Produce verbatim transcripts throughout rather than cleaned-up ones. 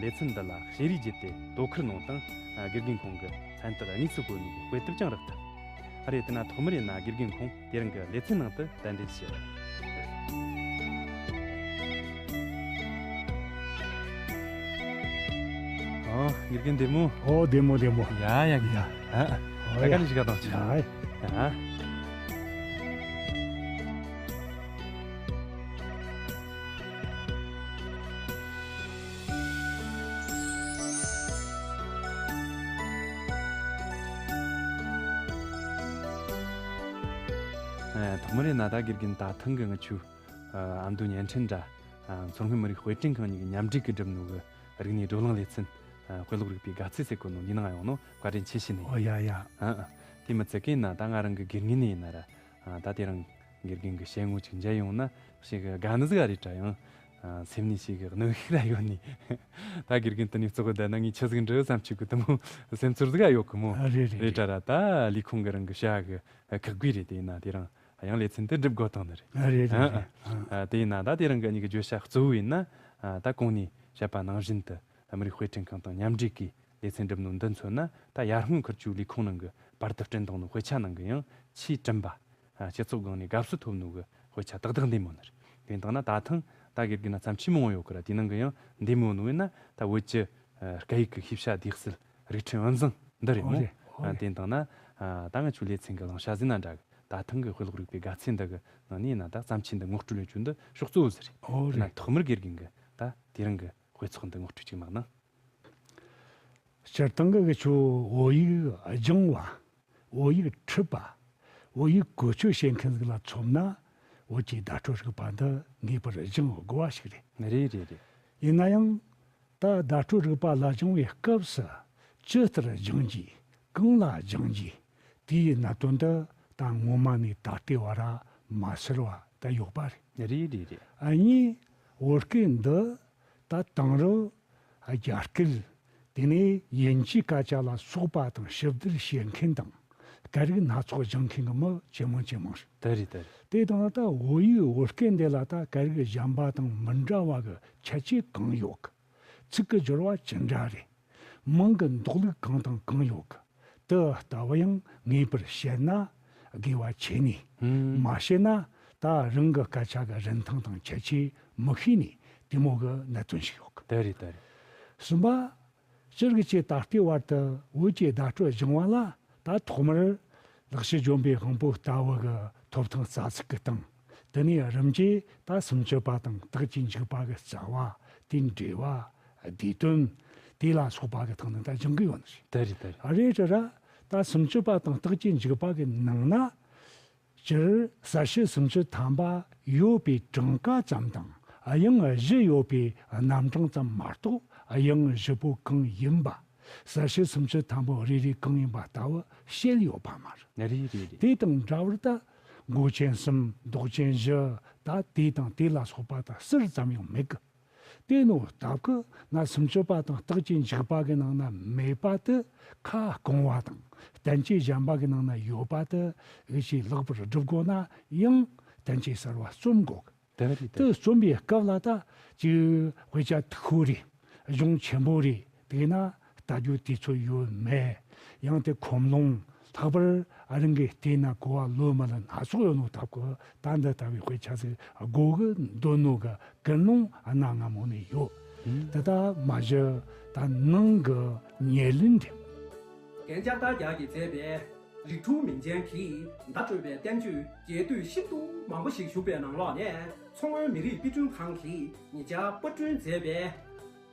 ལེ་ཚན་འདི་ལ་ཞལ་རས་བརྒྱུད་དེ་དོ་ཁུར་གནང་དང་། ཨ། དགེ་རྒན་ཁོང་གིས་མཚན་རྟགས་དངོས་སུ་བཀོད་ནས་དཔེ་དེབ་ཀྱང་རག་ཐལ། ཨ། རེད། དེ་ན་ཐོག་མར་ཡིན་ན་དགེ་རྒན་ཁོང་དེ་རིང་གི་ལེ་ཚན་ནང་དུ་གདན་འདྲེན་ཞུ། ཨོ། དགེ་རྒན་བདེ་མོ། ཨོ། བདེ་མོ་བདེ་མོ། ཡ་ཡ་ཡ། ཡ། ཨ། ཨོ། ད་ག་ཡ། ནས་ཞིག་ག་དང་ཆ། ཡ། ཡ། ཨ། ཐོག་མར་ཡིན་ན་ད་དགེ་རྒན་ད་ཐེངས་གི་ང་ཆོའི། ཨ། ཨ་མདོ་བརྙན་འཕྲིན་དྲ། ཨ། མཚོ་སྔོན་མི་རིགས་དཔེ་སྐྲུན་ཁང་གཉིས་ཀྱིས་མཉམ་སྒྲིག་གིས་བསྒྲུབས་ནོ་གི་རིག་གནས་བགྲོ་གླེང་ལེ་ཚན། ཨ། དཔེ་ཀློག་རིག་པའི་དགའ་ཚལ་ཟེར་གོ་ནོ་འདི་ནང་ཡོང་ནོ་བཀའ་དྲིན་ཆེ་ཞུ་ནི། ཨོ་ཡ་ཡ། ཨ། ཨ། དེ་མི་ཚད་གི་ན་ད་ང་རང་གི་དགེ་རྒན་ཡིན་ན་ར། ཨ། ད་དེ་རིང་དགེ་རྒན་གི་ཞལ་ངོ་ཅིག་མཇལ་ཡོང་ན་ཞེ་གི་དགའ་ནི་ཟིག་རེད་དྲ། ཡང་། ཨ། སེམས་ནས་ཞེ་གི་གནོན་ཤུགས་ར་ཡོད་ནི། ད་དགེ་རྒན་དེ་ནས་བཙོག་གི་བསྡད་ན་ངས་ཆི་ཟིག་འདྲི་བསམ་ཆུ་གི་དེ་མོ་སེམས་ཚོར་ཟིག་ཡོད་གི་མོ། ཨ། རེད་རེད་རེད་རེད། དྲ་ར། ད་ལས་ཁུངས་གི་རང་གི་བྱ་གི་ཁག་དགོས་རེད། དེ་ཡིན་ན་དེ་རིང་ཡང་ལེ་ཚན་དེ་འགྲུབ་དགོས་དང་ནི་རེད། ཨ། རེད་རེད་ཨ། རེད། ཨ། ཨ། དེ་ཡིན་ན་ད་དེ་རིང་གི་གཉིས་ཀྱི་བརྗོད་བྱ་གཙོ་བོ་ཡིན་ན། ཨ། ད་གོང་ནས་བཤད་པ་ནང་བཞིན་དུ་མི་རིགས་དཔེ་སྐྲུན་ཁང་དང་མཉམ་འབྲེལ་གྱིས་ལེ་ཚན་བསྒྲུབས་ནོ་འདི་མཚོན་ན། ད་ཡར་སྔོན་ཁུལ་ཆུ་ལས་ཁུངས་ནང་གི་པར་དུ་བསྐྲུན་བཏང་ནོ་དཔེ་ཆ་ནང་གི་ཡང་ཆེས་གྲུབ་པ། ཨ། སྤྱི་ཚོགས་སྒང་ནས་དགའ་བསུ་ཐོབ་ནོ་གི་དཔེ་ཆ་ཏག་ཏག་འདི་མོ་ནི་རེད། དེ་ཡིན་དང་ན་ད་ཐེངས་ད་དགེ་རྒན་ན་བརྩམས་ཆོས་མང་བོ་ཡོད་གི་ར། དེ་ནང་གི་ཡང་འདི་མོ་ནོ་ཡིན་ན་ད་བོད་ཀྱི། ཨ། སྐད་ཡིག་གི་ཤེས་བྱ་སྡེ་སྲིད་རིགས་ཕྲན་དབུ་འཛིན་འདི་རེད་མོ། ཨོ་རེད། ཨོ། ཨ། རེད། དེ་ཡིན་དང་ན། ཨ། ད་ང་ཆོའི་ལེ་ཚན་གི་བླང་བྱ་ཟིན་ན་འདྲ་གི། ད་ཐེངས་གི་དཔེ་ཀློག་རིག་པའི་དགའ་ཚལ་འདི་གི་ནང་ནས་ཡིན་ན་ད་བརྩམས་ཆོས་འདི་ངོ་སྤྲོད་ལས་རྒྱུ་འདི་ཕྱོགས་གཙོ་བོ་ཟིག་རེད། ཨོ་རེད། དེ་ན་ཐོག་མར་དགེ་རྒན་གི་ད་དེ་རིང་གི་དཔེ་ཚོགས་འདི་ངོ་སྤྲོད་ཅིག་མ་གནང་། སྤྱིར་བཏང་གི་གི་ཆོ་བོད་ཡིག་སྦྱང་བ། བོད་ཡིག་ཁྲིད་པ། བོད་ཡིག་བཀོལ་སྤྱོད་བྱེད་མཁན་ཟིག་ལ་མཚོན་ན། བོད་ཀྱི་བརྡ་སྤྲོད་རིག་པ་འདི་ངེས་པར་སྦྱང་དགོས་པ་ཞིག་རེད། རེད་རེད་རེད། ཡིན་ན་ཡང་ད་བརྡ་སྤྲོད་རིག་པ་ལ་སྦྱང་བའི་སྐབས་སུ་ཇི་ལྟར་སྦྱང་རྒྱུ། གང་ལ་སྦྱང་རྒྱུ། དེའི་གནད་དོན་འདི་ད་ངོ་མ་ནས་ད་ལྟའི་བར་མ་སེལ་བ་ད་ཡོད་པ་རེད། རེད་རེད་རེད། ཨ། གཉིས། བོད་སྐད་འདི་ད་དེང་རབས་རྒྱ་སྐད། དེ་ནས་དབྱིན་ཇིའི་སྐད་ཆ་ལ་སོགས་པ་དང་ཞིབ་བསྡུར་བྱེད་མཁན་དང་། སྐད་རིགས་སྣ་ཚོགས་སྦྱང་མཁན་གི་མི་ཇེ་མང་ཇེ་མང་རེད། དེ་རེད་དེ་རེད། དེ་དང་ད་བོད་ཡིག་བོད་སྐད་འདི་ལ་ད་སྐད་རིགས་གཞན་པ་དང་མི་འདྲ་བ་གི་ཁྱད་ཆོས་གང་ཡོད་གི། ཚིག་གི་སྦྱོར་བ་ཅི་འདྲ་རེད། མིང་གི་འདོགས་ལུགས་གང་དང་གང་ཡོད་གི། དེ་ལྟ་བུ་ཡང་ངེས་པར་ཤེས་ན་དགེ་བ་ཆེ་ནི། ཧུམ། མ་ཤེས་ན་ད་རང་གི་སྐད་ཆ་གི་རིན་ཐང་དང་ཁྱད་ཆོས་མི་ཤེས་ནི་དེ་མོ་གི་གནད་དོན་ཞིག་ཡོད་གི། དེ་རེད་དེ་རེད། གསུམ་པ། སྤྱིར་གི་ཆེ་ད་ལྟའི་བར་དུ་བོད་ཀྱི་བརྡ་སྤྲོད་སྦྱང་བ་ལ་ད་ཐོག་མར་ལེགས་བཤད་ལྗོན་པའི་དབང་པོ་ལྟ་བུ་གི་ཐོབ་ཐང་རྩ་ཚིག་གི་སྟེང་། དེ་ནས་རིམ་གྱིས་ད་སུམ་ཅུ་པ་དང་རྟགས་ཀྱི་འཇུག་པ་གི་རྩ་བ། དེའི་འགྲེལ་བ། བསྡུས་དོན། དེ་ལ་སོགས་པ་གི་ཐོག་ནས་ད་སྦྱང་གི་ཡོད་ནི་རེད། དེ་རེད་དེ་རེད། རེད་དྲ་ར། ད་སུམ་ཅུ་པ་དང་རྟགས་ཀྱི་འཇུག་པ་གི་ནང་ན། སྤྱིར་གསལ་བྱེད་སུམ་ཅུ་ཐམ་པ་ཡོད་པའི་གྲངས་ཀ་ཙམ་དང་། དབྱངས་བཞི་ཡོད་པའི་རྣམ་གྲངས་ཙམ་མ་གཏོགས། དབྱངས་བཞི་པོ་གང་ཡིན་པ། གསལ་བྱེད་སུམ་ཅུ་ཐམ་པོ་རེ་རེ་གང་ཡིན་པ་ལྟ་བུ་བཤད་ཡོད་པ་མ་རེད། རེད་རེད་རེད། དེ་དང་འདྲ་བར་ད་མགོ་ཅན་གསུམ། ལྡོག་ཅན་བཞི། ད་དེ་དང་དེ་ལ་སོགས་པ་ད་ཟུར་ཙམ་ཡང་མེད་གི། དེ་ནོ་སྟབས་ཀྱིས་ན་སུམ་ཅུ་པ་དང་རྟགས་ཀྱི་འཇུག་པ་གི་ནང་ན་མེད་པ་དེ་ཁ་སྐོང་བ་དང་། བསྟན་བཅོས་གཞན་པ་གི་ནང་ན་ཡོད་པ་དེ་འུ་ཆོས་ལེགས་པར་སྒྲུབ་དགོས་ན་ཡང་བསྟན་བཅོས་གསར་བ་རྩོམ་དགོས་གི། དེ་རེད་དེ། དེ་རྩོམ་པའི་སྐབས་ལ་ད་ཅིག་དཔེ་ཆ་མཐུག་པོ་རེད། གཞུང་ཆེན་པོ་རེད། དེ་ན་ལྟ་རྒྱུ་དུས་ཚོད་ཡོད་མེད། ཡང་དེ་ཁོམ་ལོང་ལྷག་པར་ཨ་རང་གི་དེ་ན་གོ་བ་ལོན་མ་ལོན་སྣ་ཚོགས་ཡོད་ནོ་སྟབས་ཀྱིས་ད་འདི་ལྟ་བུའི་དཔེ་ཆ་ཟིག་དགོས་གི་འདོད་ནོ་གི་ཀུན་སློང་གནའ་སྔ་མོ་ནས་ཡོད། ཧུམ། དེ་ད་མ་གཞི་ད་ནང་གི་ཉེར་ལེན་རེད། རྒན་ལྕགས་དར་རྒྱག་གིས་མཛད་པའི་རིགས་དྲུག་མིང་ཅན་གྱི་བརྡ་སྤྲོད་པའི་བསྟན་བཅོས་རྒྱས་བསྡུས་ཤིན་ཏུ་མང་པོ་ཞིག་བཞུགས་པའི་ནང་ལོགས་ནས། མཚོ་སྔོན་མི་རིགས་དཔེ་སྐྲུན་ཁང་གིས་ཉེ་ཆར་པར་སྐྲུན་མཛད་པའི་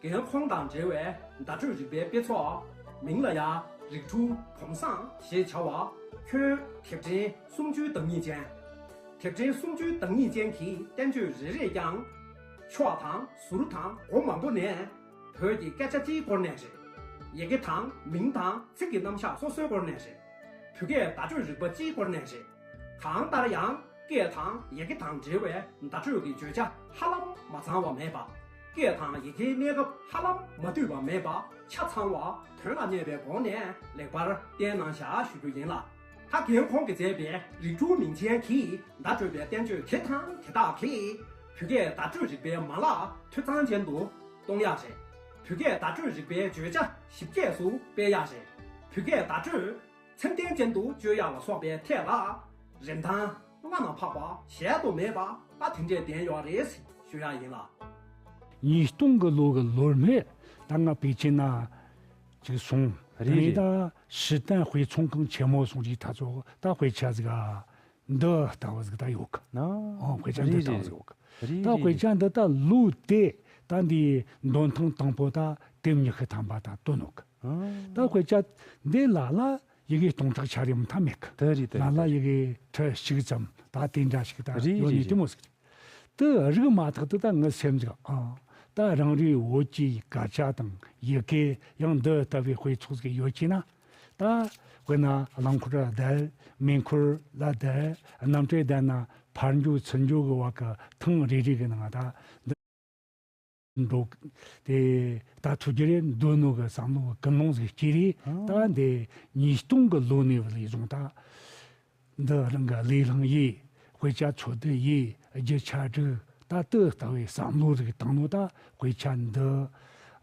རྒན་ཁོང་དང་འབྲེལ་བའི་བརྡ་སྤྲོད་རིག་པའི་དཔེ་ཚོགས། མིང་ལ་ཡང་རིགས་དྲུག་གོམས་བཟང་ཞེས་བྱ་བ། ཁྱོན་དེབ་ཕྲེང་སུམ་ཅུའི་བདག་ཉིད་ཅན། དེབ་ཕྲེང་སུམ་ཅུའི་བདག་ཉིད་ཅན་གྱི་བསྟན་བཅོས་རེ་རེས་ཀྱང་། ཕྱོགས་དང་ཟུར་དང་སྒོ་མང་པོ་ནས་བོད་ཀྱི་སྐད་ཆ་སྤྱིའི་སྐོར་ནས་རེད། ཡི་གེ་དང་མིང་དང་ཚིག་གི་རྣམ་གཞག་སོ་སོའི་སྐོར་ནས་རེད། བོད་སྐད་བརྡ་སྤྲོད་རིག་པ་སྤྱིའི་སྐོར་ནས་རེད། གང་ལྟར་ཡང་སྐད་དང་ཡི་གེ་དང་འབྲེལ་བའི་བརྡ་སྤྲོད་ཀྱི་བརྗོད་བྱ་ཧ་ལམ་མ་ཚང་བ་མེད་པ། སྐད་དང་ཡི་གེའི་གནས་སྐབས་ཧ་ལམ་མ་འདུས་པ་མེད་པ་ཆ་ཚང་བ་དོན་ལ་གནས་པའི་སྒོ་ནས་ལེགས་པར་བསྟན་གནང་བཞག་ཞུ་རྒྱུ་ཡིན་ལ། ད་རྒན་ཁོང་གིས་མཛད་པའི་རིགས་དྲུག་མིང་ཅན་གྱི་བརྡ་སྤྲོད་པའི་བསྟན་བཅོས་དེ་དང་དེ་དག་གིས་བོད་སྐད་བརྡ་སྤྲོད་རིག་པའི་མ་ལག་འཐུས་ཚང་ཅན་དུ་གཏོང་ཡག་རེད། བོད་སྐད་བརྡ་སྤྲོད་རིག་པའི་བརྗོད་བྱ་ཞིབ་རྒྱས་སུ་སྤེལ་ཡག་རེད། བོད་སྐད་བརྡ་སྤྲོད་ཚད་ལྡན་ཅན་དུ་བརྗོད་ཡག་ལ་སོགས་པའི་ཐད་ལ། རིན་ཐང་བླ་ན་འཕགས་པ་གཞལ་དུ་མེད་པ་ད་དེ་འདྲས་ལྡན་ཡོད་རེད་ཞུ་ཡག་ཡིན་ལ། ཉིས་སྟོང་གི་ལོ་གི་ལོ་སྨད་ད་ང་པེ་ཅིན་ན་ཅིག་སོང་། རེད། དེ་ནས་ད་ཧྲི་ཏན་དཔེ་ཚོང་ཁང་ཆེན་མོ་སོང་རྗེས་ད་ཚོ་ད་དཔེ་ཆ་ཟིག་ཨ། འདི་ལྟ་བུ་ཟིག་ད་ཡོད་གི། ཨ། ཨོ། དཔེ་ཆ་འདི་རེད་ལྟ་བུ་ཟིག་ཡོད་གི། རེད། ད་དཔེ་ཆ་འདི་ད་ལོ་དེ་ད་འདི་འདོན་ཐེངས་དང་པོ་ད་དེབ་ཉི་ཤུ་ཐམ་པ་ད་བཏོན་ནོ་གི། ཨ། ད་དཔེ་ཆ་འདི་ལ་ལ་ཡི་གེ་སྟོང་ཕྲག་ཆ་རེ་མ་ཐམ་མེད་གི། དེ་རེད། དེ་ལ་རེད། ལ་ཡི་གེ་ཁྲི་གཅིག་ཙམ་ད་དེ་འདྲ་ཞིག་ད་རེད། ཡོད་རེད། ནི་དེ་མོ་ཟིག། དེ་རིག་མ་ཐག་ཏུ་ད་ངའི་སེམས་ཟིག་ཨ། ད་རང་རེའི་བོད་ཀྱི་སྐད་ཆ་དང་ཡི་གེ་ཡང་འདི་ལྟ་བུའི་དཔེ་ཚོགས་ཟིག་ཡོད་ཀྱི་ན། ད་དཔེར་ན་རླངས་འཁོར་ལ་བསྡད། མེ་འཁོར་ལ་བསྡད། གནམ་གྲུ་བསྡད་ན་ཕར་འགྲོ་ཚུར་འགྲོ་གི་བར་གི་ཐེངས་རེ་རེ་གི་ནང་ད་འདི་འགྲོ་དེ་ད་ཐུག་རྒྱུ་རེད་འདོད་ནོ་གི་བསམ་བློ་གི་ཀུན་སློང་ཟིག་སྐྱེས་རེད། ཨ། ད་འདི་ཉིས་སྟོང་གི་ལོ་ནས་བཟུང་ད། འདི་རང་གི་ལས་བླངས་ཡིས། དཔེ་ཆ་འཚོལ་བསྡུ་ཡིས། རྒྱུ་ཆ་སྒྲིག། ད་དེ་ལྟ་བུའི་བསམ་བློ་ཟིག་བཏང་ནོ་ད་དཔེ་ཆ་འདི་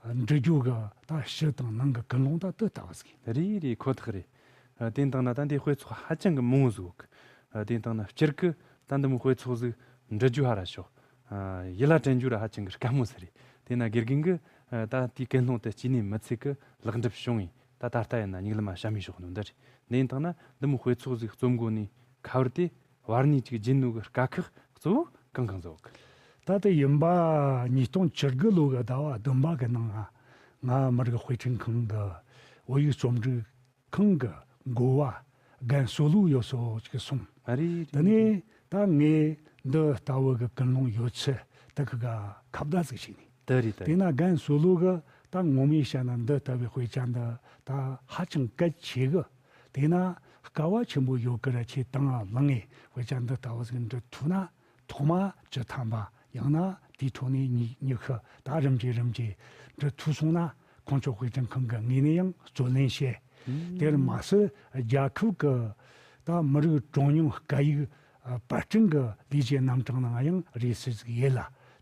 འབྲི་རྒྱུ་གི་ད་ཕྱི་དང་ནང་གི་ཀུན་སློང་ད་དེ་ལྟ་བུ་ཟིག་ཡིན། རེད་རེད། ཁོ་ཐག་རེད། ཨ། དེ་བཏང་ན་ད་འདི་དཔེ་ཚོགས་ཧ་ཅང་གི་མང་བོ་ཟིག་ཡོད་གི། ཨ། དེ་བཏང་ན་སྤྱིར་གི་ད་འདི་མོ་དཔེ་ཚོགས་ཟིག་འབྲི་རྒྱུ་ཧ་ར་ཞོག། ཨ། ཡིད་ལ་དྲན་རྒྱུ་ར་ཧ་ཅང་གི་དཀའ་མོ་ཟིག་རེད། དེ་ན་དགེ་རྒན་གི་ཨ། ད་དེའི་ཀུན་སློང་དེ་གཅིག་ནས་མི་ཚེ་གི་ལེགས་འགྲུབ་བྱུང་ངས། ད་ད་ལྟ་ཡིན་ན་མྱིག་ལམ་མ་བྱ་མི་ཞོག་ནོ་འདི་རེད། འདི་ཡིན་དང་ན་འདི་མོ་དཔེ་ཚོགས་ཟིག་རྩོམ་དགོས་ནི་ཁ་བར་དེ་བར་ནས་ཅིག་བརྒྱུད་ནོ་གི་དཀའ་ཁག་གཙོ་བོ་གང་གང་ཟིག་ཡོད་གི། ད་ལྟ་ཡིན་པ་ཉིས་སྟོང་བཅུ་དགུ་ལོ་གི་ཟླ་བ་བདུན་པ་གི་ནང་ང་ང་མི་རིགས་དཔེ་སྐྲུན་ཁང་གི་བོད་ཡིག་རྩོམ་སྒྲིག་ཁང་གི་འགོ་བ་རྒན་བསོད་བློ་ཡོད་སོ་ཅིག་སོང་། ཨ། རེད་རེད། དེ་ནས་ད་ངས་འདི་ལྟ་བུ་གི་ཀུན་སློང་ཡོད་ཚད་དེ་གི་ག་ཁ་བརྡ་ཟིག་བྱས་ནས། དེ་རེད་དེ། དེ་ན་རྒན་བསོད་བློ་གི་ད་ངོ་མས་བཤད་ན་འདི་ལྟ་བུའི་དཔེ་ཆ་འདི་ད་ཧ་ཅང་གལ་ཆེ་གི། དེ་ན་སྐལ་བ་ཆེན་པོ་ཡོད་གི་ར། ཁྱེད་དང་བླངས་ངས་དཔེ་ཆ་འདི་ལྟ་བུ་ཟིག་འབྲི་ཐུབ་ན། ཐོག་མ་བཅུ་ཐམ་པ། ཡང་ན་དེའི་འཕྲོ་ནས་ཉི་ཉི་ཤུ། ད་རིམ་གྱིས་རིམ་གྱིས་འབྲི་ཐུབ་སོང་ན་ཁོང་ཚོ་དཔེ་སྐྲུན་ཁང་གི་ངོས་ནས་ཡང་རྩོད་ལེན་བྱེད། ཨུམ། དེར་མ་ཟད་རྒྱལ་ཁབ་ཀྱི་ད་མི་རིགས་གྲངས་ཉུང་སྐད་ཡིག་ཨ་པར་སྐྲུན་གྱི་ལས་བྱེད་རྣམ་གྲངས་ནང་ཡང་རེ་ཟུང་ཟིག་ཡོད་ལ་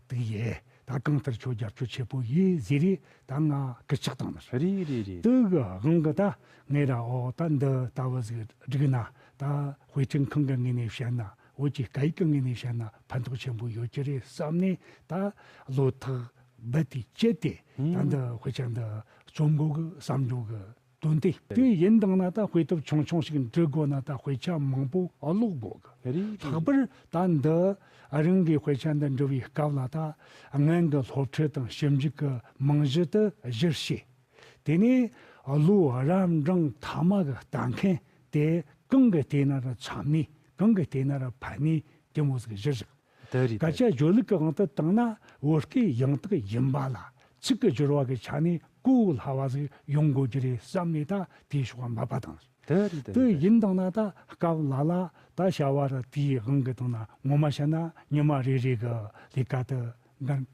དེ་ཡོད། ད་གང་ལྟར་ཁྱོད་རྒྱབ་སྐྱོར་ཆེ་པོ་ཡེད་ཟེར་རེ་ད་ང་སྐུལ་ལྕག་བཏང་ནི་རེད། རེད་རེད་རེད། དེ་གི་དབང་གིས་ད་ངས་ར་ཨོ་ད་འདི་ལྟ་བུ་ཟིག་བསྒྲིགས་ན། ད་དཔེ་སྐྲུན་ཁང་གི་ངོས་ནས་བཤད་ན། བོད་ཀྱི་སྐད་ཡིག་གི་ངོས་ནས་བཤད་ན་ཕན་ཐོགས་ཆེན་པོ་ཡོད་ཀྱི་རེད་བསམ་ནས། ད་བློ་ཐག་རྦད་དེ་བཅད་དེ། ད་ཨང་། འདི་དཔེ་ཆ་འདི་རྩོམ་དགོས་གི་བསམ་འགྲོ་གི་དོན་དེ། དེ་ཡིན་དང་ན་ད་དཔེ་དེབ་ཆུང་ཆུང་ཞིག་འབྲི་དགོས་ན་ད་དཔེ་ཆ་མང་པོ་ཀློག་དགོས་གི། རེད་རེད། ལྷག་པར་ད་འདི་རང་གི་དཔེ་ཆ་འདི་འབྲི་བའི་སྐབས་ལ་ད་སྔོན་གྱི་སློབ་ཁྲིད་དང་ཞིབ་འཇུག་གི་རྨང་གཞི་དེ་གཞིར་བྱས། དེ་ནས་བློ་རབ་འབྲིང་ཐ་མ་གི་ལྟ་མཁན་དེ་གང་གི་ལྟས་ན་ར་འཚམ་ནི། གང་གི་ལྟས་ན་ར་ཕན་ནི་དེ་མོ་ཟིག་གཞིར་བཞག། དེ་རེད། སྐད་ཆ་བརྗོད་ལུགས་ཀྱི་དབང་དུ་བཏང་ན་བོད་སྐད་ཡང་དག་ཡིན་པ་ལ་ཚིག་གི་སྦྱོར་བ་གི་ཆ་ནས་གོ་སླ་བ་ཟིག་ཡོང་དགོས་ཀྱི་རེད་བསམ་ནས་ད་དེའི་ཕྱོགས་འབད་པ་བཏང་། དེ་རེད། དེ་རེད། དེ་ཡིན་དང་ན་ད་སྐབས་ལ་ལ་ད་བྱ་བ་ར་དེའི་དབང་གིས་བཏང་ན་ངོ་མ་བཤད་ན་ཉི་མ་རེ་རེ་གི་ལས་ཀ་དེ་འགན་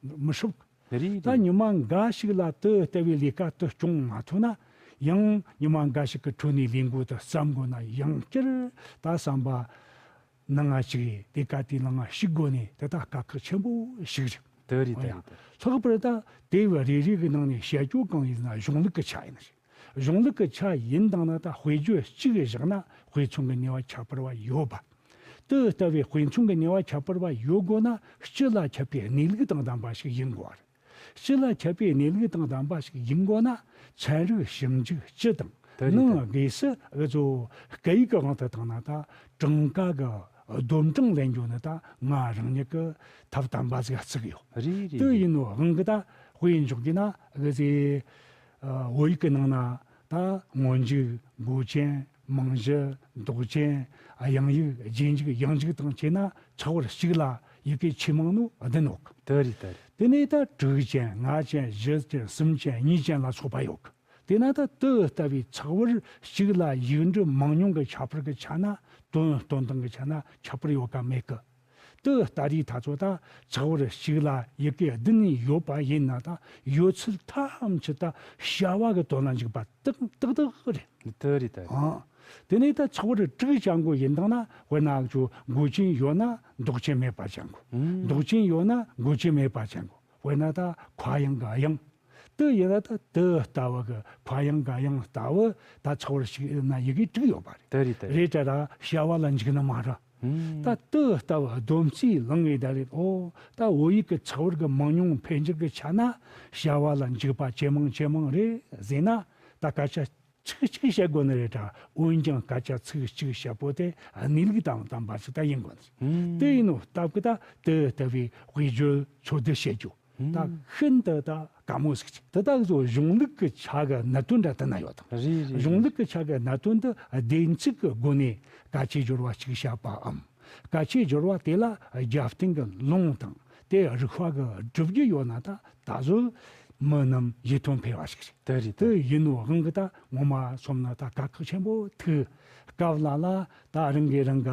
མི་སྲུབ། རེད། ད་རེད། ཉི་མ་འགའ་ཞིག་ལ་དེ་ལྟ་བུའི་ལས་ཀ་དེ་སྐྱོང་མ་ཐུབ་ན། ཡང་ཉི་མ་འགའ་ཞིག་གི་འཕྲོ་ནས་ལས་འགོ་དེ་བརྩམ་དགོས་ན་ཡང་བསྐྱར་ད་བསམ་པ་ནང་ང་ཞིག་ལས་ཀ་དེའི་ནང་ང་ཞུགས་དགོས་ནས་དེ་ད་དཀའ་ཁག་ཆེན་པོ་ཞིག་རེད། དེ་རེད། དེ་རེད། ལྷག་པར་ད་དེབ་རེ་རེ་གི་ནང་ནས་བཤད་རྒྱུ་གང་ཡིན་ན་གཞུང་ལུགས་ཀྱི་ཆ་ཡིན་ན་རེད། གཞུང་ལུགས་ཀྱི་ཆ་ཡིན་དང་ན་ད་དཔེ་བརྗོད་གཅིག་བཞག་ན་དཔེ་མཚོན་གྱི་ནུས་པ་ཁྱད་པར་བ་ཡོད་པ། དེ་ལྟ་བུའི་དཔེ་མཚོན་གྱི་ནུས་པ་ཁྱད་པར་བ་ཡོད་དགོས་ན་སྤྱི་ལ་ཁྱབ་པའི་གནས་ལུགས་དང་ལྡན་པ་ཞིག་ཡིན་དགོས་པ་རེད། སྤྱི་ལ་ཁྱབ་པའི་གནས་ལུགས་དང་ལྡན་པ་ཞིག་ཡིན་དགོས་ན་ཚན་རིག་ཞིབ་འཇུག་སྤྱི་དང་། དེ་རེད། ནང་དེ་སྒོས་སུ་འུ་ཚོ་སྐད་ཡིག་གི་དབང་དུ་བཏང་ན་ད་གྲངས་ཀ་གི་སྡོམ་གྲངས་ལེན་རྒྱུ་ནི་ད་ང་རང་ཉིད་ཀྱི་ཐབས་དམ་པ་ཟིག་བརྩི་གི་ཡོད། རེད་རེད། དེ་ཡིན་ནོ་དབང་གིས་ད་དཔེ་འཇོག་རྒྱུ་ན་འུ་ཚོའི་ཨ་བོད་ཡིག་གི་ནང་ན་ད་སྔོན་འཇུག། མགོ་ཅན། མིང་གཞི། འདོགས་ཅན། དབྱིངས་ཡིག། རྗེས་འཇུག། ཡང་འཇུག་དང་བཅས་ན་ཆག་བར་གཅིག་ལ་ཡི་གེ་ཆེས་མང་ནོ་བདུན་ཡོད་གི། དེ་རེད། དེ་རེད། དེ་ནས་ད་དྲུག་ཅན། ལྔ་ཅན། བཞི་ཅན། གསུམ་ཅན། གཉིས་ཅན་ལ་སོགས་པ་ཡོད་གི། དེས་ན་ད་དེ་ལྟ་བུའི་ཆག་བར་གཅིག་ལ་ཡིག་འབྲུ་མང་ཉུང་གི་ཁྱད་པར་གྱི་ཆ་ན། དོན་སྟོན་སྟངས་ཀྱི་ཆ་ན་ཁྱད་པར་ཡོད་ག་མེད་གི། དེ་ལྟ་རེད། ད་ཚོ་ད་ཆག་བར་གཅིག་ལ་ཡི་གེ་བདུན་ཡོད་པ་ཡིན་ན་ད་ཡོད་ཚད་ཐམས་ཅད་ད་བྱ་བ་གི་དོན་ལ་འཇུག་པ་ཏག་ཏག་ཏག་རེད། དེ་རེད། དེ་རེད། ཨང་། དེ་ནས་ད་ཆག་བར་དྲུག་ཅན་པོ་ཡིན་དང་ན། དཔེར་ན་ང་ཚོ་མགོ་ཅན་ཡོད་ན་འདོགས་ཅན་མེད་པ་ཅན་པོ། ཨང་། འདོགས་ཅན་ཡོད་ན་མགོ་ཅན་མེད་པ་ཅན་པོ། དཔེར་ན་ད་ཁ་གཡང་གི་གཡང་། དེ་ཡིན་ན་ད་དེ་ལྟ་བུ་གི་ཕ་ཡང་ག་ཡང་ལྟ་བུ་ད་ཚེག་བར་ཞིག་ན་ཡི་གེ་དྲུག་ཡོད་པ་རེད། དེ་རེད་དེ་རེད། རེད་དྲ་ར་བྱ་བ་ལ་འཇུག་ནི་མ་རེད། ཨུམ། ད་དེ་ལྟ་བུ་སྡོམ་རྩིས་བླངས་ངེས་ད་རེད། ཨོ་ད་བོད་ཡིག་གི་ཚེག་བར་གི་མང་ཉུང་འཕེལ་འགྱུར་གི་ཆ་ན་བྱ་བ་ལ་འཇུག་པ་ཇེ་མང་ཇེ་མང་རེད་ཟེར་ན། ད་སྐད་ཆ་ཚིག་གཅིག་བཤད་དགོས་ནི་རེད་དྲ། འོན་ཀྱང་སྐད་ཆ་ཚིག་གཅིག་བཤད་པོ་དེ་གནས་ལུགས་དང་ལྡན་པ་ཞིག་ད་ཡིན་དགོས་ནི། ཨུམ། དེ་ཡིན་ནོ་སྟབས་ཀྱིས་ད་དེ་ལྟ་བུའི་དཔེ་བརྗོད་འཚོལ་བསྡུ་བྱེད་རྒྱུ་ད་ཨུམ། ཤིན་ཏུ་ད་དཀའ་མོ་ཟིག་ཅིག་དེ་དག་ཚོ་གཞུང་ལུགས་ཀྱི་ཆ་གི་གནད་དོན་འདྲ་དེ་ན་ཡོད་དང་། རེད་རེད། གཞུང་ལུགས་ཀྱི་ཆ་གི་གནད་དོན་འདི་བདེན་ཚིག་གི་སྒོ་ནས་སྐད་ཆའི་སྦྱོར་བ་གཅིག་བཤད་པའམ། སྐད་ཆའི་སྦྱོར་བ་དེ་ལ་རྒྱབ་རྟེན་གྱི་ལུང་དང་དེ་རིགས་པ་གི་སྒྲུབ་རྒྱུ་ཡོད་ན་ད་ད་གཟོད་མི་རྣམས་ཡིད་རྟོན་འཕེལ་བ་ཞིག་རེད། དེ་རེད། དེ་ཡིན་ནོ་དབང་གིས་ད་ངོ་མ་སོམ་ན་ད་དཀའ་ཁག་ཆེན་པོ་ཐུག་སྐབས་ལ་ལ་ད་རང་གིས་རང་ག་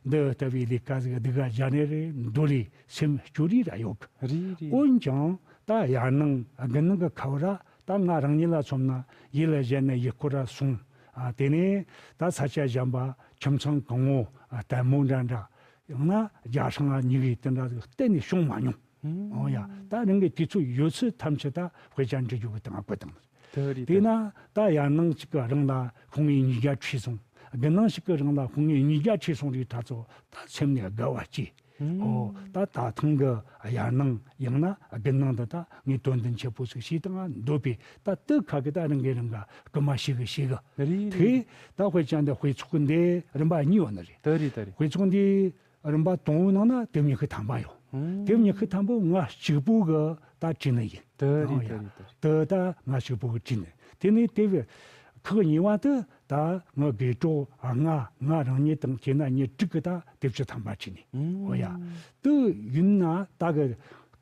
འདི་ལྟ་བུའི་ལས་ཀ་ཟིག་སྡུག་ག་སྦྱར་ནི་རེད་འདོད་ལས་སེམས་སྐྱོ་རིས་ར་ཡོད་གི། རེད་རེད། འོན་ཀྱང་ད་ཡར་ནང་དགུན་ནང་གི་ཁ་བར་ར་ད་ང་རང་ཉིད་ལ་སོམ་ན་ཡིད་ལ་བཞེས་ནས་ཡུལ་སྐོར་ར་སོང་། ཨ། དེ་ནས་ད་ས་ཆ་གཞན་པ་ཁྱིམ་ཚང་གང་བོ་ལྟད་མོ་འདྲ་འདྲ། ཡང་ན་རྒྱ་སྲང་ང་གཉིས་ཀྱི་དེ་འདྲ་གཏན་ནས་བྱུང་མ་མྱོང་། ཨང་། འོ་ཡ། ད་རང་གི་དུས་ཚོད་ཡོད་ཚད་ཐམས་ཅད་ད་དཔེ་ཆ་འབྲི་རྒྱུ་གི་སྟེང་བཀོད་བཏང་། དེ་རེད། དེས་ན་ད་ཡར་ནང་གཅིག་གི་རིང་ལ་ཤོང་ངེ་ཉིས་བརྒྱ་ཁྲིད་སོང་། དགུན་ནང་གཅིག་གི་རིང་ལ་ཤོང་ངེ་ཉིས་བརྒྱ་ཁྲིད་སོང་རིགས་ད་ཚོ་ད་སེམས་ནས་དགའ་བ་སྐྱེས། ཨོ། ད་ད་ཐེངས་གི་ཡར་ནང་ཡང་ན་དགུན་ནང་འདི་ད་ངས་དོན་ལྡན་ཆེ་པོ་ཞིག་བྱས་བཏང་ང་འདོད་པས། ད་དེ་ཁ་གི་ད་རང་གིས་རང་ག་སྐུལ་མ་བྱེད་གི་བྱེད་གི། རེད། དེ་ད་དཔེ་ཆ་འདི་དཔེ་ཚོགས་འདི་རིམ་པ་གཉིས་ཡོད་ནི་རེད། དེ་རེད་དེ་རེད། དཔེ་ཚོགས་འདི་རིམ་པ་དང་པོའི་ནང་ན་དེབ་ཉི་ཤུ་ཐམ་པ་ཡོད། ཨང་། དེབ་ཉི་ཤུ་ཐམ་པོ་ང་གཅིག་པོ་གི་ད་བྲིས་ནི་ཡིན། དེ་རེད། ཨང་། ཡ། དེ་རེད་དེ་རེད། དེ་ད་ང་གཅིག་པོ་གི་བྲིས་ནི། དེ་ནས་དེབ་ཁག་གཉིས་པ་དེ་ད་ངའི་དགེ་གྲོགས་ང་ང་རང་ཉིད་དང་བྱས་ན་ཉིན་དྲུག་གི་ད་དེབ་བཅུ་ཐམ་པ་བྲིས་ནས། ཨང་། འོ་ཡ། དེ་ཡིན་ན་ད་གི་